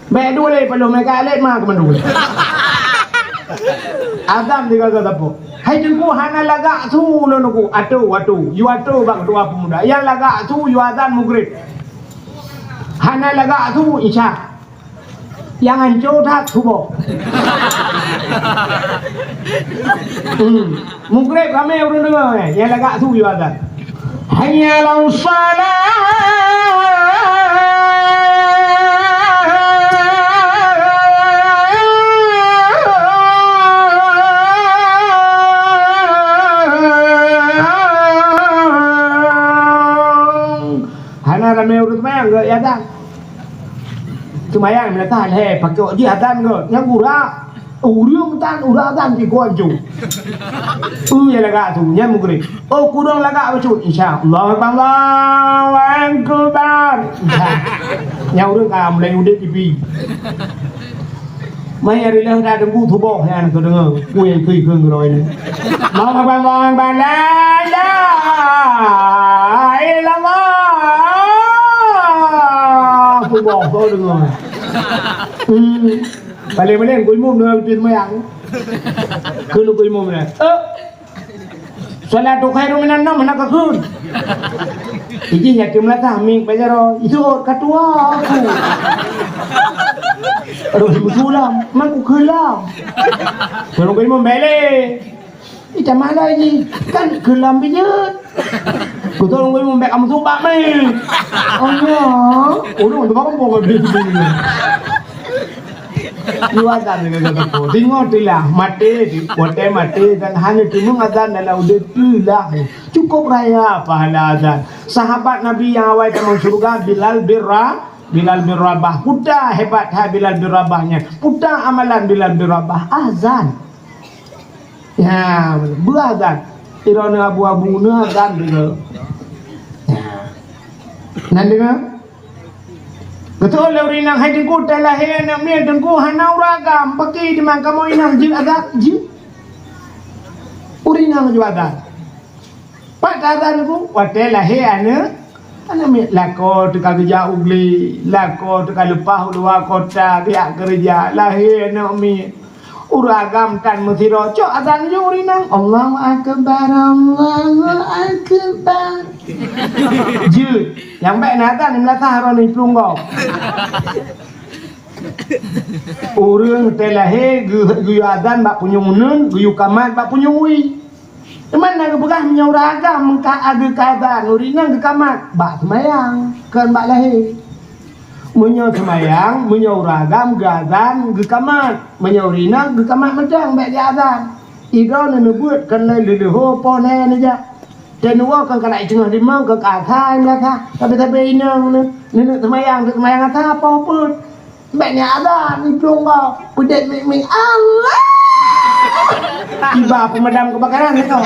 Bèk dua lé Paloh Mé ka lé ma keumeundu. Azan tiga teupok. Hai teungku hana lagak su lôn teungku. Atu, atu. Yue atu bak ketua pemuda. Nyang lagak su yue azan mugrib. Hana lagak su isya. Nyang anco that suboh. Hmm. Mugrib ramé ureueng deungoe, eh. Nyang lagak su yue azan. Hayya 'alas shalah. Hana ramé ureueng seumayang geuh ya dah. Seumayang meunasah lhèe pakèk jih azan geuh. Nyang gura ureueng tan udah azan di kuan ju. Uh, ya lagak su, nyan mugrib. Oh, kudong lagak bacut. Insya Allah, Allahu Akbar. Insya. Nyang ureueng ka mulai udép pipi. Mai hari lheuh dah deungoe tuboh nyan teudeungoe. Kui kui keu ngeuroi ni. Allahu Akbar, Allahu Akbar. La ilaha illallah. Tuboh tu deungoe. Hmm. Paling-paling kui mum deungoe leupie seumayang. Keu kui mum ni. Eh. Shalatu khairun minan naum hana kakheun. Iji yatim latah mik bajaro. Itu ka tuha aku. Aduh, ibu sulam, mang ku keulam. Tolong kau imam bele. Ita mana ini? Kan keulam bijut. Ku tolong kau imam bek kamu subak mai. Oh ya. Aduh, tu bakal pokok beli. Iwadan dengan kata ko. Singoh teulah maté, watèe maté dan hana teumeung azan dalam udép teulah. Cukup raya pahala azan. Sahabat Nabi nyang awai tamong syeuruga Bilal bin Ra-, Bilal bin Rabah. Peue ta hebat hai Bilal bin Rabah nyan. Peue ta amalan Bilal bin Rabah. Azan. Ya, beuazan. Droeneuh abu-abu neuh azan deungoe. Ya. Nan deungoe? Geutôh lé ureueng inong, "Hai Teungku, talahé aneuk miet Teungku hana ureueng agam, pakri teuma kamoe inong jeuet adak jeuet?" Ureueng inong jeuet adak. Pat tadan Teungku, watèe lahé aneuk, aneuk miet lakoe teuka geujak u glé, lakoe teuka leupah u luwa kota geujak keureuja, lahé aneuk miet. Ureueng agam tan meusidroe, cok adan jih ureueng inong, "Allahu Akbar, Allahu Akbar." Jeuet. Nyang bèk na adan di meulatah droeneuh plueng gob. Ureueng teu lahé geu-, geuyue adan bak punyueng uneuen, geuyue kamat bak punyueng wie. Teuma na geupeugah meunyoe ureueng agam ka geuka adan, ureueng inong geukamat bak seumayang, kon bak lahé. Meunyoe seumayang, meunyoe ureueng agam geuazan, geukamat. Meunyoe ureueng inong geukamat mantong bèk geuazan. Idroeneuh neubeuet kon lé leuleuho po lé neujak. Teunoe kan ka na teungoh limong, ka asai meulakah. Tapi-tapi inong ni, nenek seumayang, nenek seumayang asai, apa pun. Bèk ni ada, ni plueng kau. Peudeh mik-mik, Allah! Tiba pemadam kebakaran ni kau.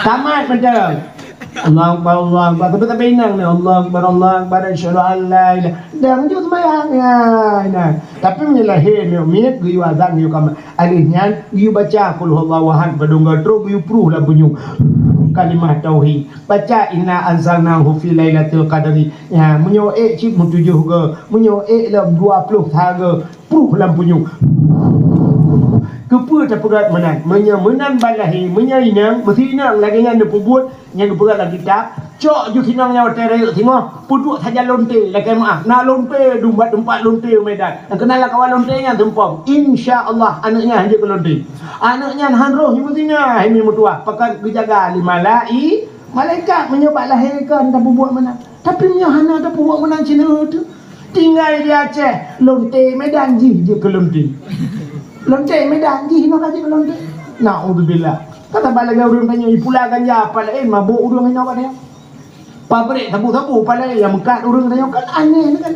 Tamat macam. Allahu Akbar, Allahu Akbar. Tapi-tapi inong ni, Allahu Akbar, Allahu Akbar, asyhadu an la ilaha. Dah, lanjut seumayang. Ya, nah. Tapi meunyoe lahé, miet, geuyue azan, geuyue kamat. Alheuh nyan, geuyue baca Qul Huwallahu Ahad, padum goe trok geuyue pruh lam punyueng kalimah tauhid. Baca Inna anzalnahu fi lailatul qadri. Ya, meunyoe ék cit meutujoh goe, meunyoe ék lom dua ploh sa goe, pruh lam punyueng. Keupeue tapeugah meunan? Meunyoe meunan ban lahé, meunyoe inong, meusi inong lagèe nyan neupeubuet, nyang geupeugah lam kitab, cok ju sinong nyan watèe rayeuk singoh, peuduek sajan lonte lakèe meu'ah. Na lonte dum bak teumpat lonte u Medan. Nyang keunan lam kawan lonte nyan seumpom. Insya Allah, aneuk nyan hanjeuet keu lonte. Aneuk nyan han roh hi meuzina, hai mi meutuah. Pakon geujaga lé malai-, malaikat meunyoe bak lahé kon tapeubuet meunan. Tapi meunyoe hana tapeubuet meunan sineuk teuh. Tinggai di Aceh, lonte Medan jih jeuet keu lonte. Lonte Medan jih nyoe ka jeuet keu lonte. Naudzubillah. Ka saban lagèe ureueng tanyoe, ipula ganja apa laén, mabök ureueng inoe ka tanyoe. Pabrék sabu-sabu apa laén nyang meukat ureueng tanyoe, kan aneh kan.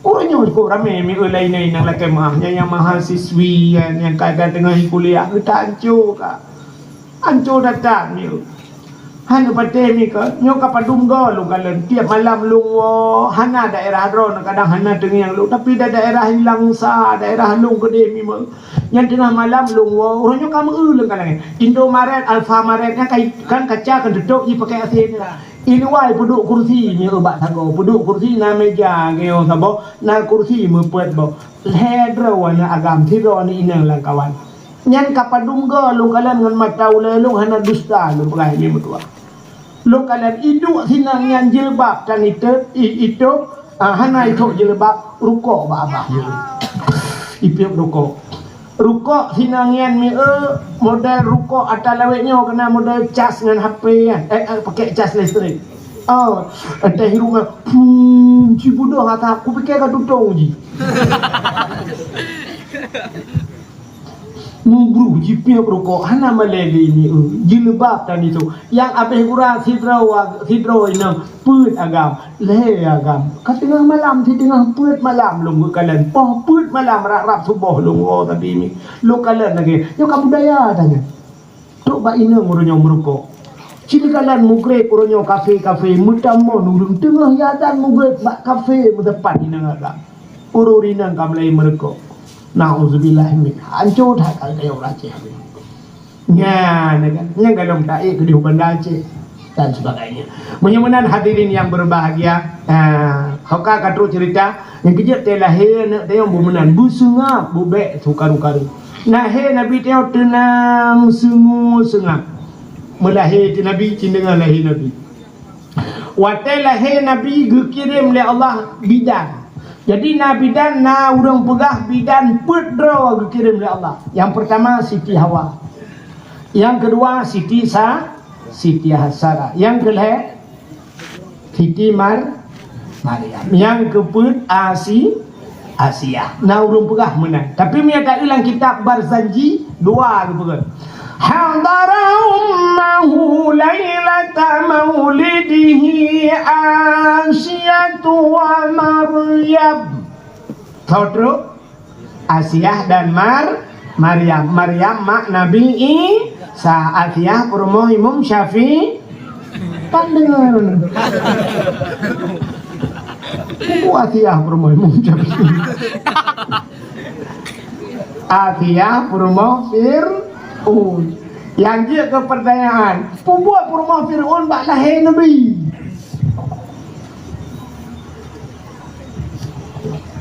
Ureueng nyoe kok ramé miseue laén nyang lakèe meu'ah, nyang, nyang mahasiswi, nyang, nyang ka, ka teungoh kuliah, geutanco ka. Anco that-that nyoe. Hana patéh mi ka, nyoe ka padum goe lôn kalon. Tiep malam lôn woe, hana daerah droeneuh, kadang hana teungieng lôn, tapi da-, daerah Langsa, daerah lôn keudéh mi meu. Nyan teungoh malam lôn woe, uroe nyoe ka meu lôn kalon. Indomaret, Alfamaret nyan ka, kan kaca kan tutôp, jipakèe asèe. Iluwa peuduek kursi nyoe bak sagoe, peuduek kursi na meuja nyoe saboh, na kursi meupeuet boh. Lhèe droe aneuk agam, sidroe aneuk inong lam kawan. Nyan ka padum goe lôn kalon ngon mata ulèe lôn, hana dusta lôn peugah lé meutuah. Lôn kalon iduek sinan nyan jilbab tan itôb, i-, itôb, ah, hana itôb jilbab, rukok bak babah. Ipiôp rukok. Rukok sinan nyan miseue model rukok ata lawét nyoe, keunan model cas ngon H P nyan. Eh, eh, pakèk cas listrik. Oh, entah hirup nyan, pum, ci budôh ata, kupiké ka tutong jih. Mubruh jipiôp rukok, hana malèe lé miseue, jilbab tan itôb. Nyang abéh gura sidroe, sidroe inong peuet agam, lhèe agam. Ka teungoh malam, si teungoh peuet malam lôn geukalon. Poh peuet malam rab-rab suboh lôn woe sabe mi. Lôn kalon lagèe, nyoe ka budaya tanyoe. Trok bak inong uroe nyoe meurukok. Ci leukalon mugreb uroe nyoe kafé-kafé, meutamong ureueng teungoh azan mugreb bak kafé meuteumpat inong agam. Ureueng inong ka mulai meurukok. Nauzubillah min. Anco that ka geutanyoe ureueng Aceh. Nyan, kan? Nyan golom taék keudéh u Banda Aceh dan sebagainya. Meunyoe meunan hadirin yang berbahagia, ah, hoka ka trok cerita, nyang keujeuet teuh lahé aneuk tanyoe beumeunan, beuseungab, beubèk su karu-karu. Lahé Nabi tanyoe teunang, seungab-seungab. Meulahé teuh Nabi, cit deungon lahé Nabi. Watèe lahé Nabi geukirém lé Allah bidan. Jadi na bidan, na ureueng peugah bidan peuet droe geukirém lé Allah. Nyang peurtama Siti Hawa. Nyang keudua Siti Sa-, Siti Sarah. Nyang keulhèe Siti Mar-, Maryam. Nyang keupeuet Asi-, Asiah. Na ureueng peugah meunan. Tapi meunyoe taeu lam kitab Barzanji, dua geupeugah. Hadara ummahu lailata maulidihi Asiyatu wa Maryam. Tho trok? Asiah dan Mar-, Maryam. Maryam mak Nabi Isa. Asiah peurumoh Imam Syafi'i. Pan deungoe. Peue Asiah peurumoh Imam Syafi'i? Asiah peurumoh Fir'aun. Nyang jeuet keu peurtanyaan, peue buet peurumoh Fir'aun bak lahé Nabi?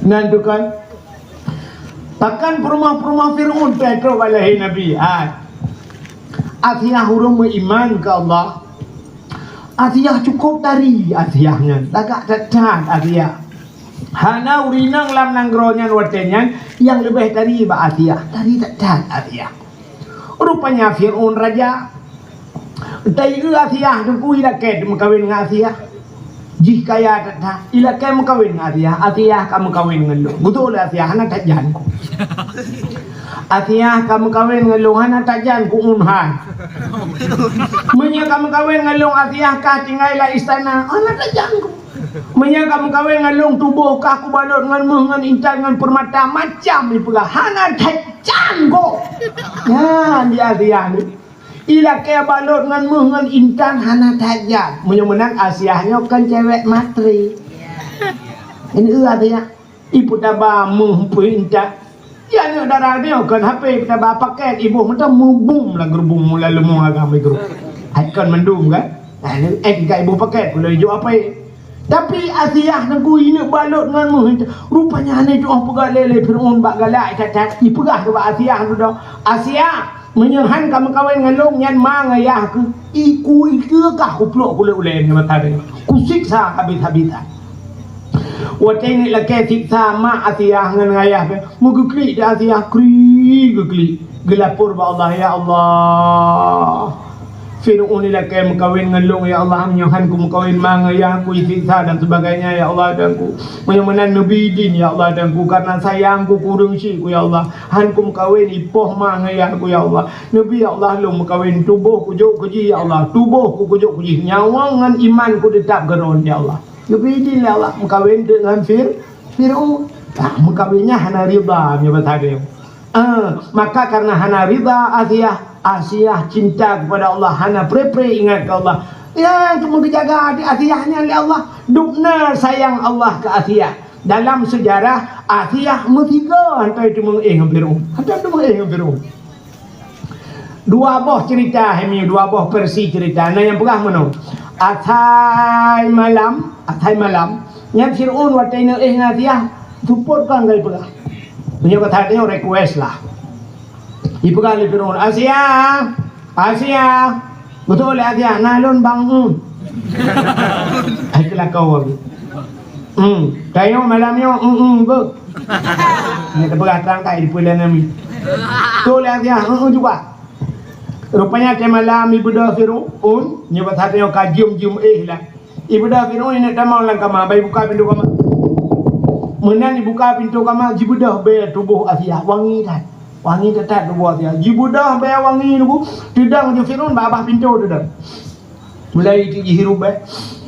Nan tukang Pakon peurumoh-peurumoh Fir'aun trok bak lahé Nabi? Hai. Asiah ureueng meuiman keu Allah. Asiah cukôp tari Asiah nyan. Lagak that-that Asiah. Hana ureueng inong lam nanggroe nyan watèe nyan nyang leubeh tari bak Asiah. Tari that-that Asiah. Rupanya Fir'aun raja. Taieu Asiah teungku ilakèe meukawen ngon Asiah. Jih kaya that-that, ilakèe meukawen ngon Asiah. Asiah ka meukawen ngon lôn. Beutôi lé Asiah hana that jan ku. Asiah ka meukawen ngon lôn hana that jan ku un hai. Meunyoe ka meukawen ngon lôn Asiah ka tinggai lam istana, hana that jan ku. Meunyoe ka meukawen ngon lôn tuboh kah kubalot ngon méuh ngon intan ngon peurmata macam ipeugah hana that jan ku. Nyan di Asiah ni. Ilakèe balot ngon méuh ngon intan hana that jan. Meunyoe meunan Asiah nyoe kon cewek matre. Ini Asiah. Ipeutaba méuh peue intan. Ya aneuk dara nyoe kon hapé ipeutaba pakèt iboh mantong meubum lam geurubong mula leumo agam igrub. Hai kon mandum kan? Nah, ni eh tingkat iboh pakèt pula ijok hapé. Tapi Asiah teungku ineuk balot ngon méuh. Rupanya hana jiôh peugah lé, lé Fir'aun bak galak that-that. Ipeugah keu bak Asiah dudoe, "Asiah, meunyoe han ka meukawen ngon lôn nyan ma ngon yah keuh, iku ikeue kah kuplôk kulét ulèe nibak mata deh. Kusiksa habéh-habésan." Watèe ineuk lakèe siksa mak Asiah ngon ayah, meugeuklik di Asiah, krik geuklik. Geulapor bak Allah, "Ya Allah, Fir'aun ilakée meukawen ngon lôn, ya Allah, meunyoe han kumeukawen ma ngon ayah ku, isiksa dan sebagainya, ya Allah, dan ku. Meunyoe meunan neubi idin, ya Allah, dan ku, karena sayang ku kureueng cit ku, ya Allah. Han kumeukawen ipoh ma ngon ayah ku, ya Allah. Neubi, ya Allah, lôn meukawen, tuboh kujok keu jih, ya Allah. Tuboh ku kujok keu jih. Nyawa ngon iman ku teutap keudroe, ya Allah. Neubi idin lé Allah meukawen deuk ngon Fir-, Fir'aun. Ah, meukawen nyan hana ridha, meunyoe basa Aceh. Ah, maka karena hana ridha Asiah, Asiah cinta kepada Allah, hana pre-pre ingat keu Allah. Ya, cuma geujaga di Asiah nyan lé Allah. Dubna sayang Allah keu Asiah. Dalam sejarah, Asiah meusigoe hantom teumeuéh ngon Fir'aun. Hantom teumeuéh ngon Fir'aun. Dua boh cerita, hai mi, dua boh versi cerita. Na nyang peugah meunoe. Asai malam, asai malam, nyan Fir'aun watée neuéh ngon Asiah, seupôt kon ka ipeugah. Meunyoe kata tanyoe request lah. Ipeugah lé Fir'aun, "Asiah, Asiah." Beutôi lé Asiah, "Na lôn bang, hmm." Hai keulakau lagée. Hmm, tanyoe malam nyoe, hmm, hmm, beuh. Nyoe teupeugah trang kai di peue lé nami. Beutôi lé Asiah, hmm, hmm, juga. Rupanya watée malam ibeudôh Fir'aun, nyoe basa tanyoe ka jeuem-jeuem éh lah. Ibeudôh Fir'aun ineuk tamong lam kama, ban ibuka pintoe kama. Meunan ibuka pintoe kama, jibeudôh bée tuboh Asiah, wangi that. Wangi that tuboh Asiah. Jibeudôh bée wangi nyoe, teudong ju Fir'aun bak babah pintoe teudong. Mulai jihirup bée.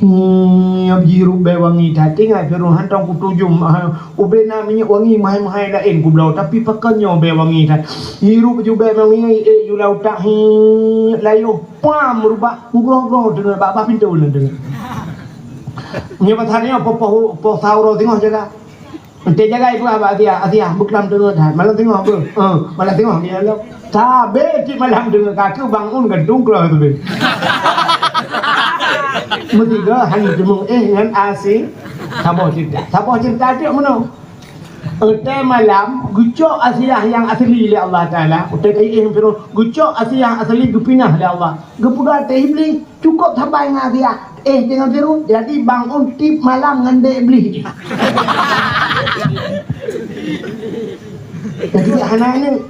Hmm, jihirup bée wangi that. Ingat Fir'aun, hantom kutujom, ah, ubé na minyeuk wangi meuhai-meuhai laén kubloe, tapi pakon nyoe bée wangi that. Hirup ju bée wangi, ék ju lam utak, hi, layoh. Pam, meurubah, ugroe-ugroe deungon bak, bak pintoe ulôn deungon. Nyoe pasal nyoe poh, poh, poh sahur singoh jaga. Ente jaga ibu abah Asiah, Asiah beuklam deungon that. Malam singoh beuh. Eh, malam singoh dia lo. Sabe cit malam deungon kaki bangun gantung keluar tu beuh. Meusigoe han teumeuéh ngon Asiah. Saboh cerita. Saboh cerita tu meunoe. Watée malam, geucok Asiah nyang asli lé Allah Taala. Watée ka iéh Fir'aun, geucok Asiah asli geupinah lé Allah. Geupeugah teuh Iblih, "Cukôp sabai ngon Asiah, éh deungon Fir'aun, jadi bangun tiep malam ngon dek Iblih." Jadi hana aneuk.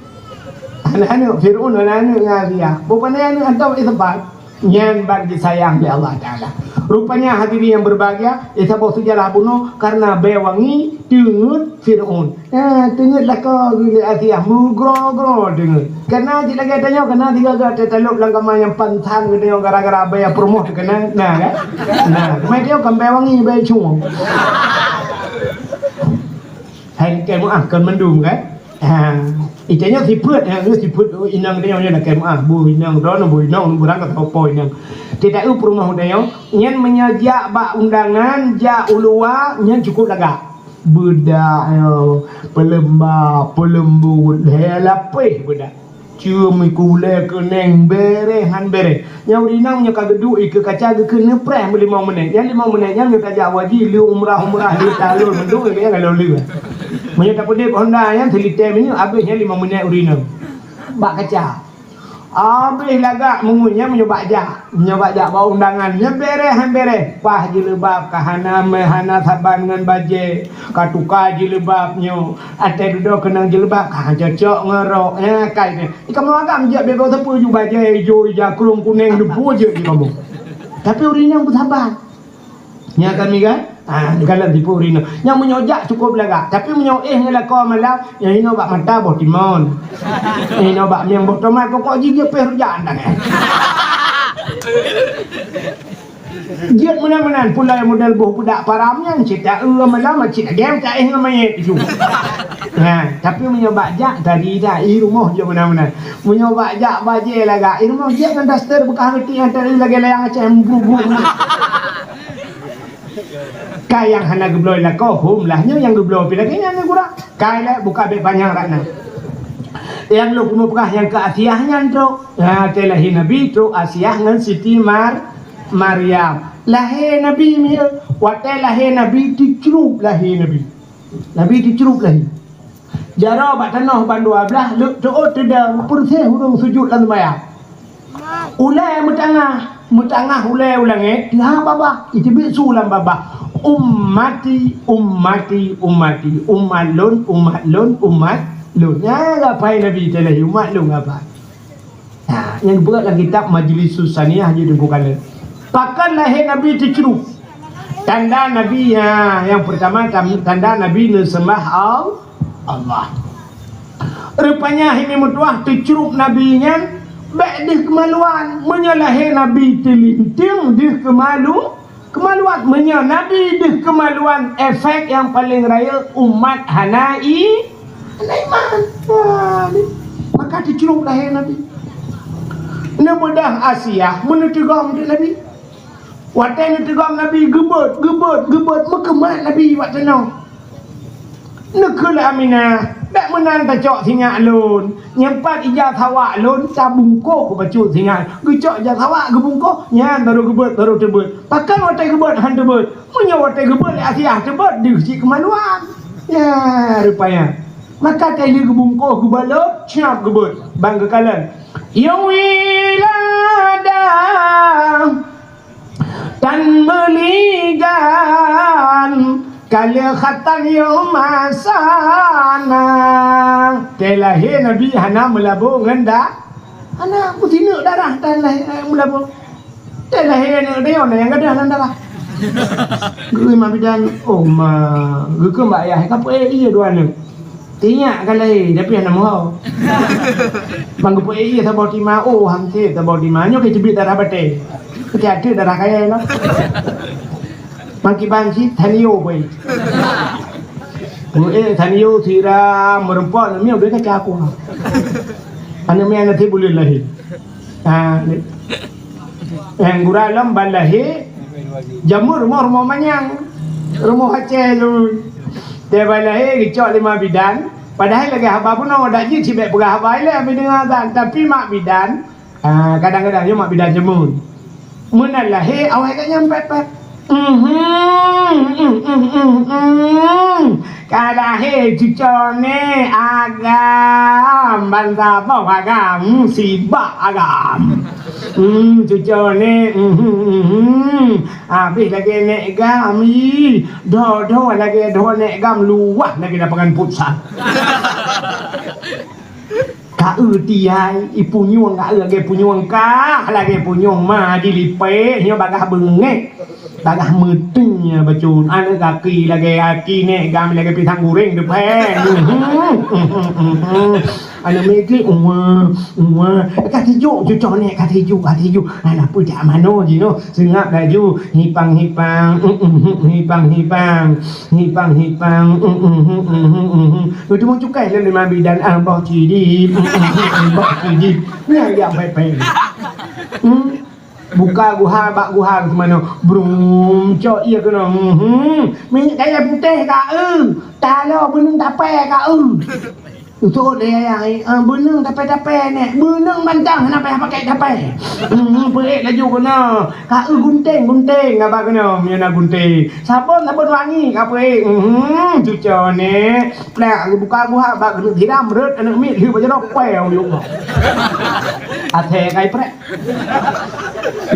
Hana aneuk, Fir'aun hana aneuk ngon Asiah. Bukon aneuk hantom isebat. Nyan ban disayang lé Allah Taala. Rupanya hadirin yang berbahagia, eh, saboh seujarah bunoe karena bée wangi teungeut Fir'aun. Eh, teungeut lakoe geuh lé Asiah, meugroe-groe teungeut. Kana cit lagée tanyoe, kana sigoe-goe teutalop lam kama nyang pansan geutanyoe gara-gara bée peurumoh teukeunang. Nah, kan? Nah, keumae tanyoe kan bée wangi, bée cueng. Hai, keu meuah kon mandum, kan? Ha, itanyoe sifeuet, ha, sifeuet inong tanyoe nyoe lakée meuah, boh inong droeneuh, boh inong beurangkat sapo inong. Teuta eu peurumoh tanyoe, nyan meunyoe jak bak undangan, jak u luwa, nyan cukup lagak. Beudak nyoe, peuleumba, peuleumbot, lhée lapéh beudak. Cium iku ulée keuneng, bereh han bereh. Nyang ureueng inong nyoe ka geuduek ikeue kaca geukheun neupreh meulimong menit. Nyang limong menit nyan nyoe tajak haji, lheueh umrah-umrah, lheueh talon, mandum nyan ka lôn lheueh. Meunyoe tapeudeb honda nyan seulitée minyeuk, habéh nyan limong menit ureueng inong. Bak kaca. Habéh lagak meungon nyan meunyoe bak jak. Meunyoe bak jak bak undangan, nyan bereh han bereh. Paih jilbab ka hana meuhana saban ngon bajée. Ka tuka jilbab nyoe. Até dudoe keunong jilbab ka cocok ngon rok. Nyan kai nyan. Di kamoe agam jak bego sapeue ju bajée ijo, ija, krong, kuneng, debu jeuet di kamoe. Tapi ureueng inong beusaban. Nyan kami kan? Ah, dikalon tipu ureueng inong. Nyang meunyoe jak cukup lagak. Tapi meunyoe éh ngon lakoe malam, nyang inoe bak mata boh timon. Nyang inoe bak mieng boh tomat, pokok jih jeuet pih rujak dan eh. Jeuet meunan-meunan pulai model boh budak param nyan, cit taeu malam, cit lagée taéh ngon manyét ju. Ha, tapi meunyoe bak jak tadi dah, i rumoh jeuet meunan-meunan. Meunyoe bak jak bajée lagak, i rumoh jeuet ngon daster beukah reuti nyang tadi lagée layang Aceh, bru-bru. Kai nyang hana geubloe lakoe, hom lah nyoe nyang geubloe pih lagée nyan gura. Kai lé buka bek panyang rot na. Nyang lôn keuneuk peugah nyang keu Asiah nyan trok. Ha, teuh lahé Nabi trok Asiah ngon Siti Mar-, Maryam. Lahé Nabi mieu, watée lahé Nabi teucrueb lahé Nabi. Nabi teucrueb lahé. Jaroe bak tanoh ban dua blaih, leueb teuôt teudong, peureuséh ureueng sujut lam seumayang. Ulée meutangah, meutangah ulée u langét, teuhah babah, iteubiet su lam babah. Ummati, ummati, ummati. Umat lôn, umat lôn, umat lôn. Nyan geuhafai Nabi teuh lahé, umat lôn geuhafai. Nah, Nyang geupeugah lam kitab Majlisus Saniyah jih Teungku Kalon. Pakon lahé Nabi teucrueb? Tanda Nabi, ya, nyang peurtama tam-, tanda Nabi neuseumah Al-, Allah. Rupanya hai mi meutuah teucrueb Nabi nyan bèk deuh keumaluan. Meunyoe lahé Nabi teulinteung deuh keumalu-, keumaluan. Meunyoe Nabi deuh keumaluan, efek nyang paleng rayeuk umat hana i-, hana iman. Wah, ni. Maka teucrueb lahé Nabi. Neubeudôh Asiah meuneuteugom di Nabi. Watèe neuteugom Nabi geubeuet, geubeuet, geubeuet, meukeumat Nabi bak tanoh. Neukheun lé Aminah, "Bèk meunan tacok sinyak lôn. Nyang pat ija sawak lôn tabungkôh keu bacut sinyak." Geucok ija sawak geubungkôh, nyan barô geubeuet, barô teubeuet. Pakon watèe geubeuet han teubeuet? Meunyoe watèe geubeuet lé Asiah teubeuet, deuh cit keumaluan. Ya, rupanya. Maka teuh lheueh geubungkôh geubalot, siap geubeuet. Ban geukalon. Yong wilada tan meuligan, ka lheueh khatan yoh masa na. Teuh lahé Nabi hana meulabô ngon da-, hana, meusineuk darah tan lahé, eh, meulabô. Teuh lahé aneuk droe nyang gadôh lam darah. Geukheun mak bidan, "Oh ma, geukheun bak ayah, ka peuék ié dua aneuk." Tinyak ka lahé, tapi hana meuho. Ban geupeuék ié saboh tima, oh, han sép saboh tima. Nyoe ka teubiet darah batèe. Peucaya darah kayèe lom. Ban kiban cit, Sanyo peuék. Peuék Sanyo sira meureumpok, aneuk miet ubé kaca aku. Aneuk miet aneuk sép buleuen lahé. Ha, ni. Nyang gura lom ban lahé, jameun rumoh-rumoh manyang. Rumoh Aceh lôn. Teuh ban lahé geucok lé mak bidan. Padahai lagèe haba bunoe, dak jeuet cit bèk peugah haba ilèe, habéh deungö azan. Tapi mak bidan, ah, kadang-kadang nyoe mak bidan jameun. Meunan lahé, awai gata nyan pèt-pèt. Mhm, mhm, mhm, mhm. Ka lahé cucoe nèk agam, ban saboh agam, sibak agam. Hmm, cucoe nèk, mhm, mhm. Habéh lagèe nèk gam, ih. Dho-dho lagèe dho nèk gam, luwah lagèe lapangan futsal. Ka eu tiai, ipunyueng ka eu lagèe punyueng kah, lagèe punyueng ma dilipèh, nyoe bagaih beungèh, bagaih meuteung nyan bacut. Aneuk gaki lagèe gaki nèk gam, lagèe pisang goreng teupèng. Aneuk miet, uwa, uwa, ka tijok cucoe nèk, ka tijok, ka tijok. Hana peue jak manoe jinoe. Seungab laju, hipang-hipang, hipang-hipang, hipang-hipang. Geuteumèe cukai lé mak bidan, ah, boh cidi, boh cidi. Nyan jak pèng-pèng. Hmm. Buka guha bak guha geuteumanoe. Brum, cok ié keunoe. Hmm. Minyeuk kayèe putéh ka eu. Taloe beuneueng tapèe ka eu. Utot lé ayah, eh, beuneueng tapèe-tapèe nèk, beuneueng mantong hana payah pakai tapèe. Hmm, peuék laju keunoe. Ka eu gunténg-gunténg, haba keunoe meunyoe na gunténg. Sabon, sabon wangi ka peuék. Hmm, cucoe nèk. Plak, geubuka guha bak keuneuk siram, rhot aneuk miet lheueh bak jaroe, pèe u yub. Até kai prek.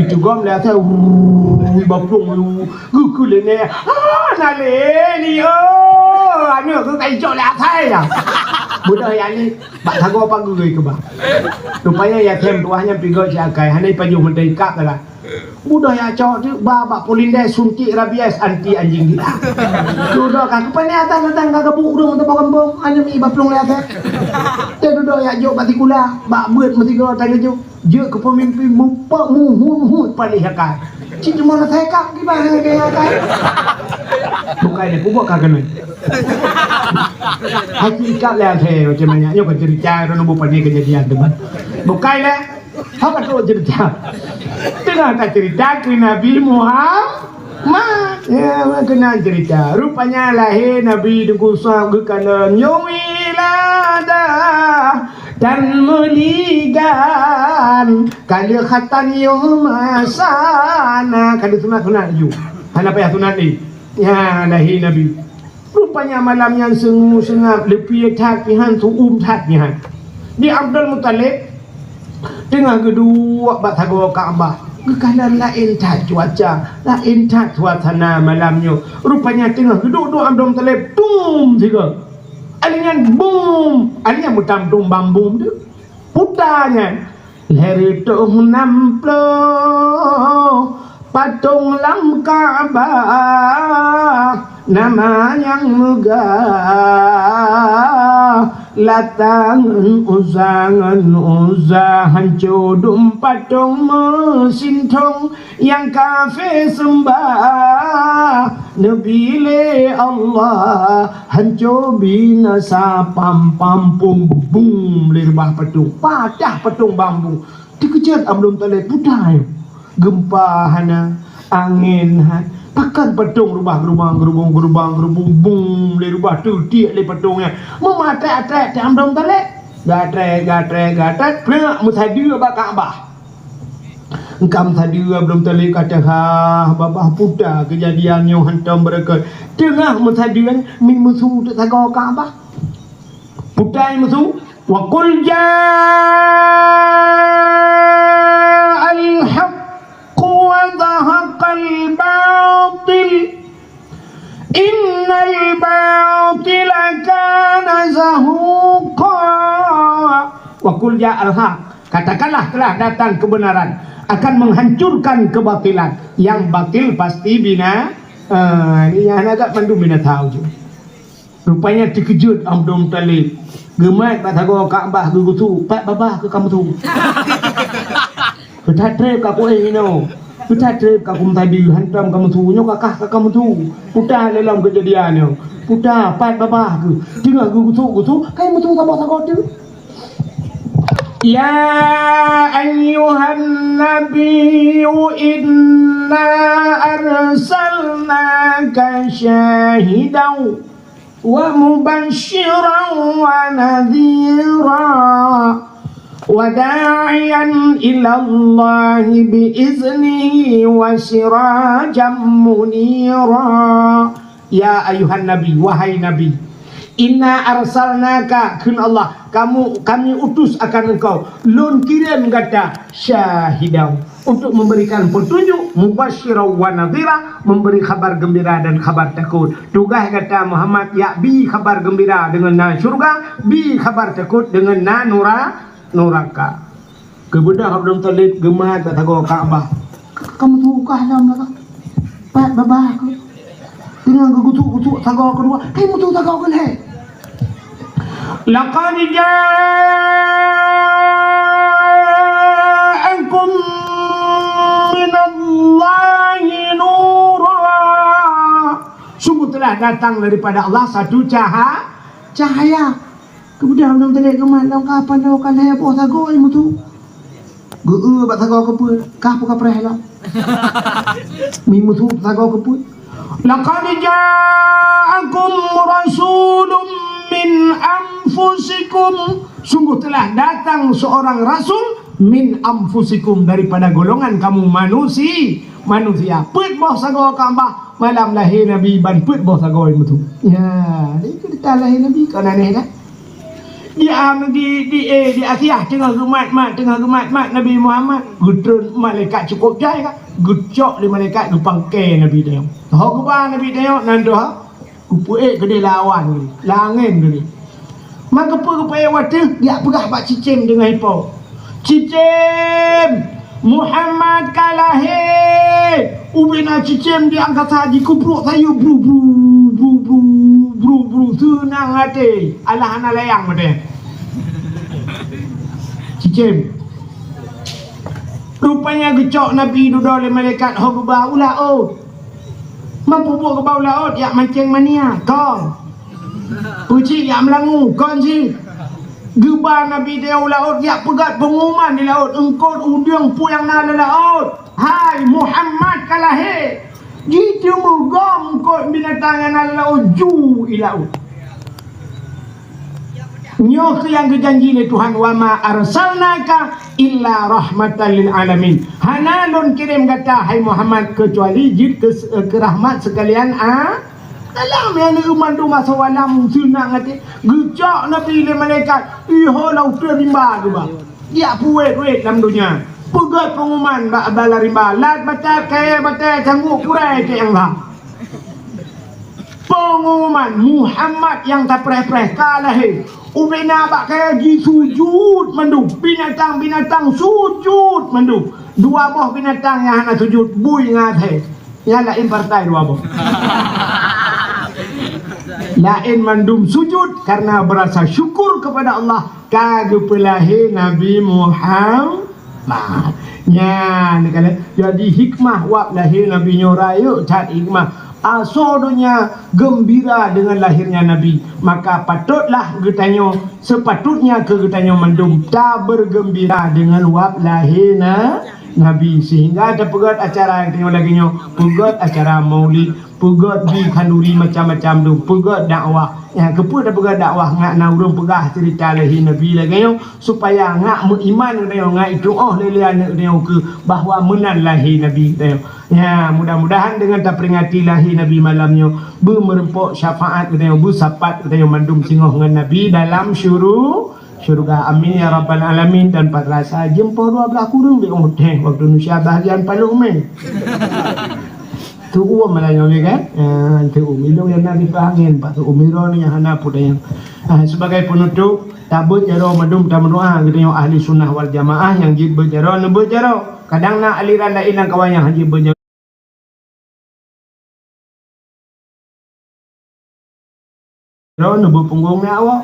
Itugom lé asai, wuuy, baplueng lu, geukeu lé nèk. Ah, na lé ni, oh, aneuk keu kai jok lé asai ya. Mudah ya ni, bak sagoe pageue keu bah. Rupanya ya them tuah nyan pigot si akai, hana ipajoh mantong ikab dah. Mudah ya cok tu, ba bak polindai suntik rabies anti anjing gila. Sudah ka keupeuneh datang-datang ka geubuk ureueng teuboh gampông, aneuk mi baplueng lé asai. Teududoe ya jok bak sikula, bak beuet meusigoe tan geujok. Jeuet keu peumimpin mupok muhut-muhut paléh akai. Cit teuma na sai kap kiban lagèe akai. Bukai lé pubok ka keunoe. Hati kap lé akai macam mana? Nyoe kan cerita, dah nunggu panéh kejadian tu, Bang. Bukai lé. Apa tu cerita? Tengah tak cerita ke Nabi Muhammad. Ma, ya, ma keunan cerita. Rupanya lahé Nabi Teungku Sab geukalon nyoe wiladah dan meuligan. Ka lheueh khatan yoh masa na, ka lheueh sunat-sunat laju. Hana payah sunat lé. Ya, lahé Nabi. Rupanya malam nyan seungue seungab, leupie that pih han, su'um that pih han. Di Abdul Muthalib teungoh geuduek bak sagoe Ka'bah. Geukalon laén that cuaca, laén that suasana malam nyoe. Rupanya teungoh geuduek-duek Abdul Muthalib, tum sigoe. Alèh nyan bum, alèh nyan meutam-tum bam bum tu. Puta nyan. Lhèe reutôh nam ploh patong lam Ka'bah, nama nyang meugah, Lata ngon Uzza, ngon Uzza, hanco dum patong meusintong nyang kafé seumbah, neubi lé Allah hanco binasa. Pam, pam, pum, bum, lé reubah patong, patah patong bambu. Teukeujot Abdul Muthalib, peue teuma nyoe? Geumpa hana, angén hai, pakon patong reubah geurubang, geurubong, geurubang, geurubong, bum, lé reubah teutiek lé patong nyan. Meumaté-até teuh Abdul Muthalib. Gatrek, gatrek, gatrek, plek, meusadeue bak Ka'bah. Eungkam sadeue Abdul Muthalib ka teuhah, babah peue teuma keujadian nyoe hantom beureukat. Teungoh meusadeue, mi musu teuk sagoe Ka'bah. Peue teuma musu, "Wa qul ja'al haqqu wa zahaqal batil, innal batila kana zahuqa." "Wa qul ja'al haq," katakanlah telah datang kebenaran, akan menghancurkan kebatilan. Yang batil pasti bina-, ah, ini yang agak mandum binatang je. Rupanya teukeujot Abdul Muthalib. Geumat bak sagoe Ka'bah geugusuk, pat babah keu kamoe su. Peue teuma treb ka kuéh inoe. Peue teuma treb ka kum tadi, hantom kamoe su, nyoe ka kah ka kamoe su. Peue teuma lé lom keujadian nyoe. Peue teuma pat babah keu. Teungoh geugusuk-gusuk, kai musu saboh sagoe teuk. Ya ayyuhan nabiyyu inna arsalnaka syahidan wa mubasysyiran wa nadhira, wa da'iyan ilallahi bi iznihi wa sirajan munira. Ya ayyuhan nabi, wahai nabi, inna arsalnaka, kheun Allah, kamu, kami utus akan engkau, lôn kirém gata, syahidan, untuk memberikan petunjuk, mubasysyiran wa nadhira, memberi khabar gembira dan khabar takut. Tugaih gata Muhammad, yak bi khabar gembira deungon na syurga, bi khabar takut deungon na nura-, nuraka. Geubeudôh Abdul Muthalib geumat bak sagoe Ka'bah. Ka musu kah lom lah. Pat babah keu. Teungoh geugusuk-gusuk sagoe keudua, kai musu sagoe keulhèe. Laqad ja'akum minallahi nura. Sungguh telah datang daripada Allah satu caha-, cahaya. Geubeudôh Abdul Muthalib geumat lom, ka padub ka lhèe boh sagoe musu. Geu-eu bak sagoe keupeue, kah peue kapreh lom. Mi musu sagoe keupeue. Laqad ja'akum rasulun min anfusikum. Sungguh telah datang seorang rasul min anfusikum, daripada golongan kamu manusi-, manusia. Peuet boh sagoe Ka'bah, malam lahé Nabi ban peuet boh sagoe musu. Ya, di, di, lahé Nabi kon aneh dah. Di am-, di, di, eh, di Asiah teungoh geumat-mat, teungoh geumat-mat Nabi Muhammad, geutreun malaikat cukôp jai ka. Geucok lé malaikat geupangke Nabi tanyoe. Ho geuba Nabi tanyoe nan doh, geupeuék keudeh lawan geuh, langén geuh. Maka peue geupeuék watèe, jak peugah bak cicém deungon ipo. Cicém, Muhammad ka lahé! Ubena cicém di angkasa jikubruek sayeuep bru, bru, bru, bru, bru, bru, seunang até. Alah hana layang watèe. Cicém. Rupanya geucok Nabi dudoe lé malaikat ho geuba u laôt. Mampu buet geuba u laôt, jak mancéng mania, kong. Peucit jak meulangu, kon cit. Geuba Nabi di u laôt, jak peugöt peungumuman di laôt, eungkôt udeueng peue nyang na lam laôt. Hai, Muhammad ka lahé! Jiteumé gob eungkôt binatang nyang na lam laôt, ju i laôt. Nyoe kheueh nyang geujanji lé Tuhan, "Wa ma arsalnaka illa rahmatan lil alamin." Hana lôn kirém gata, hai Muhammad, keucuali jeuet keu, keu rahmat seukalian a-, alam. Nyang neu mandum asoe alam seunang até. Geucok Nabi lé malaikat, iho lam uteuen rimba geuba. Jak puwet-wet lam donya. Peugöt peungumuman bak bala rimba, lat batèe, kayèe batèe, cangguek kurai teuh nyang ba. Peungumuman Muhammad nyang tapreh-preh ka lahé. Ubena bak kayèe jisujut mandum. Binatang-binatang sujut mandum. Dua boh binatang nyang hana sujut, bui ngon asèe. Nyang laén partai dua boh. Laén mandum sujut karena berasa syukur kepada Allah ka geupeulahé Nabi Muhammad. Nah, nyan keuh jadi hikmah wab lahé Nabi nyoe rayeuk that hikmah. Asoe donya geumbira deungon lahirnya Nabi, maka patutlah geutanyoe, sepatutnya keu geutanyoe mandum tabeugeumbira deungon wab lahé na-, Nabi, sehingga tapeugöt acara geutanyoe lagèe nyoe, peugöt acara maulid, peugöt di khanduri macam-macam tu, peugöt dakwah. Nyan keupeue tapeugah dakwah ngat na ureueng peugah ceurita lahé Nabi lagèe nyoe, supaya ngat meuiman geutanyoe, ngat itu'oh lé-lé aneuk geutanyoe keu bahwa meunan lahé Nabi geutanyoe. Nyan, mudah-mudahan deungon taperingati lahé Nabi malam nyoe, beumeureumpok syafaat geutanyoe, beusapat geutanyoe mandum singoh ngon Nabi dalam syuru-, syurga. Amin ya rabbal alamin. Dan pat rasa jeuem poh dua blah kureueng bèk ôh teuh waktu Indonesia bahagian paloh mè. Tu'uem malam nyoe kan? Ah, tu'uem. Ilôn nyang na di angén, Pak, tu'uem. Ilôn nyang hana peue nyang. Ah, sebagai penutup, tabeuet jaroe mandum tameudoa geutanyoe ahli sunnah wal jamaah nyang jeuet beuet jaroe, neubeuet jaroe. Kadang na aliran laén lam kawan nyang hana jeuet beuet jaroe. Droeneuh beupunggong meuawak.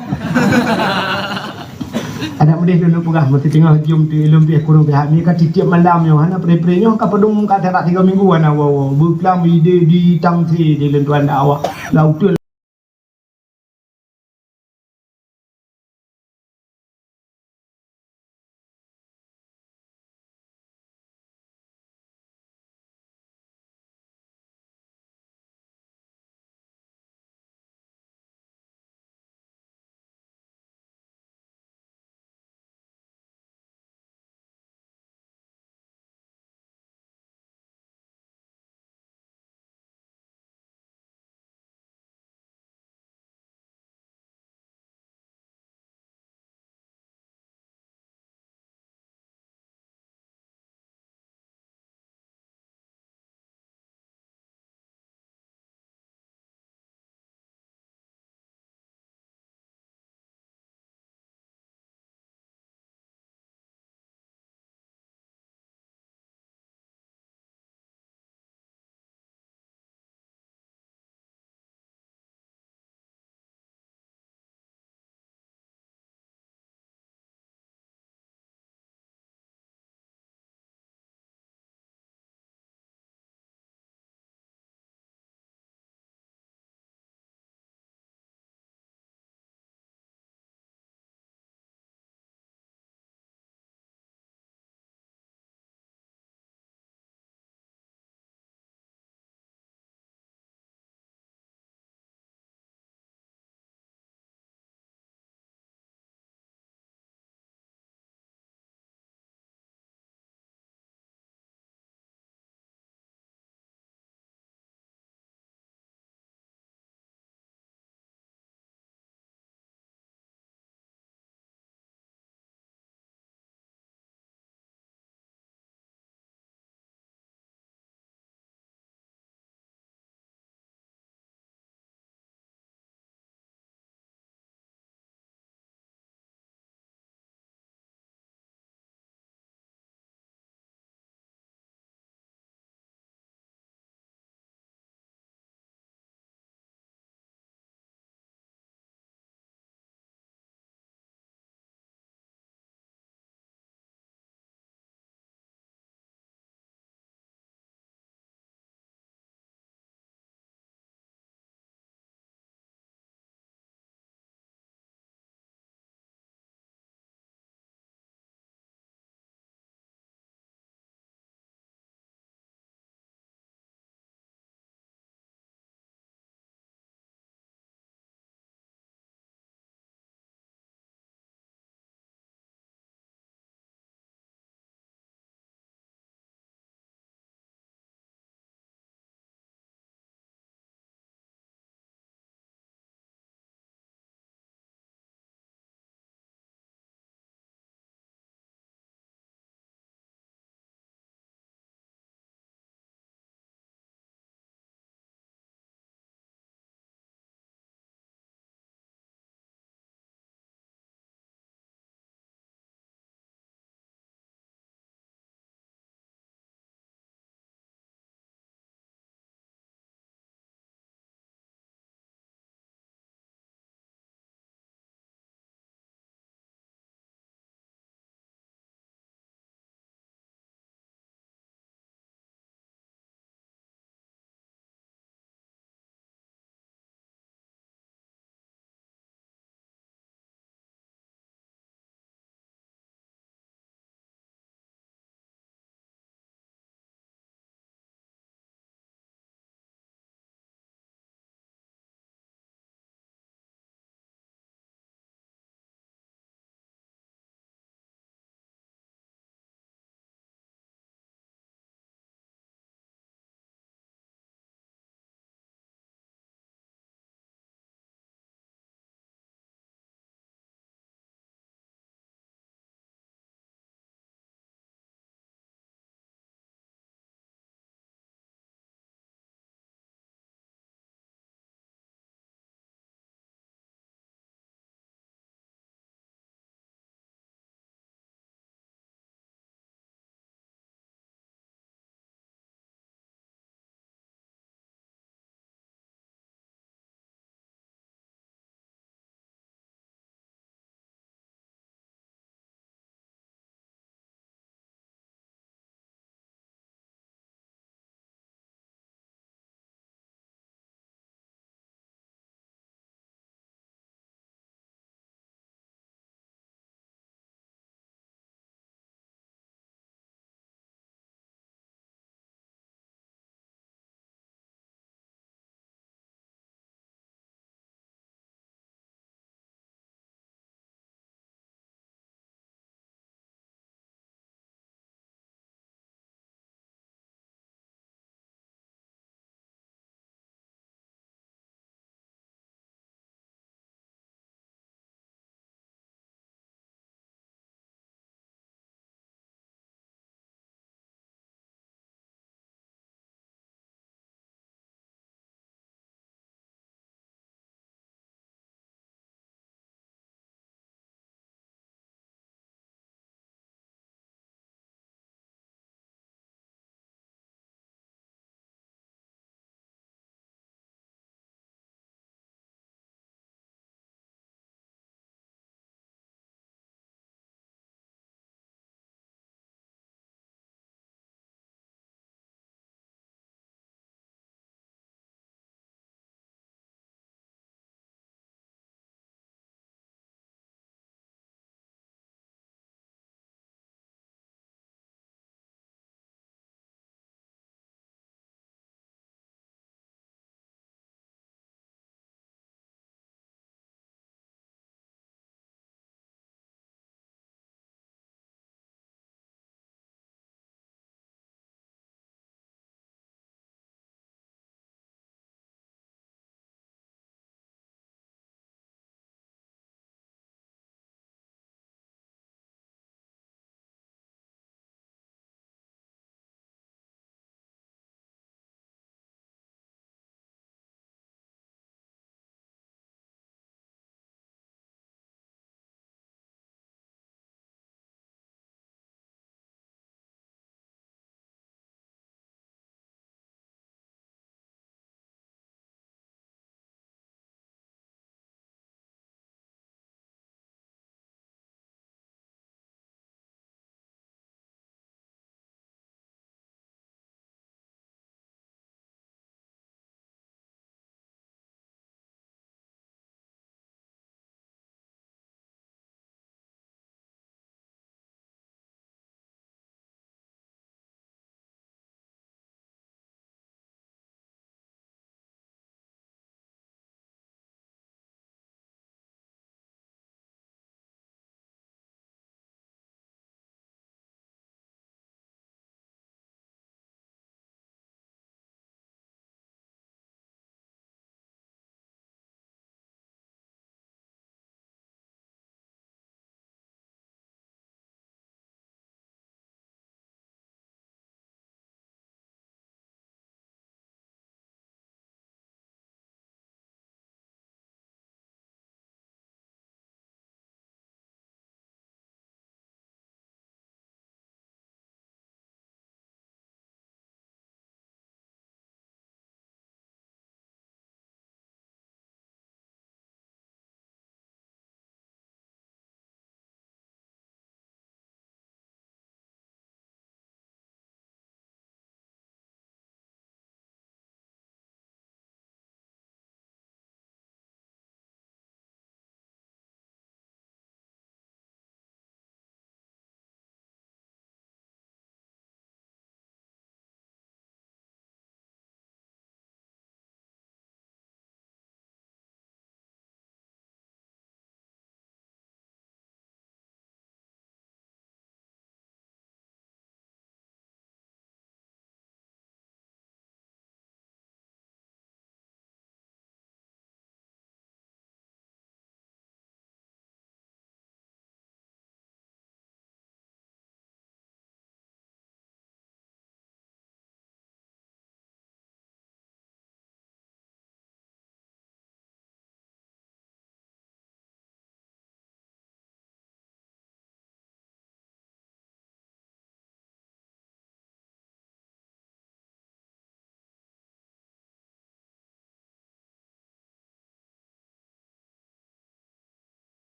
Adak meudeh lôn peugah, meuteungoh jeuem tu ilôn piah kureueng pihak ni ka tiep-tiep malam nyoe, hana pre-pre nyoe ka padum ka tarak tiga minggu hana woe-woe. Beuklam ide di tangse di lôn tuan dakwah. Lau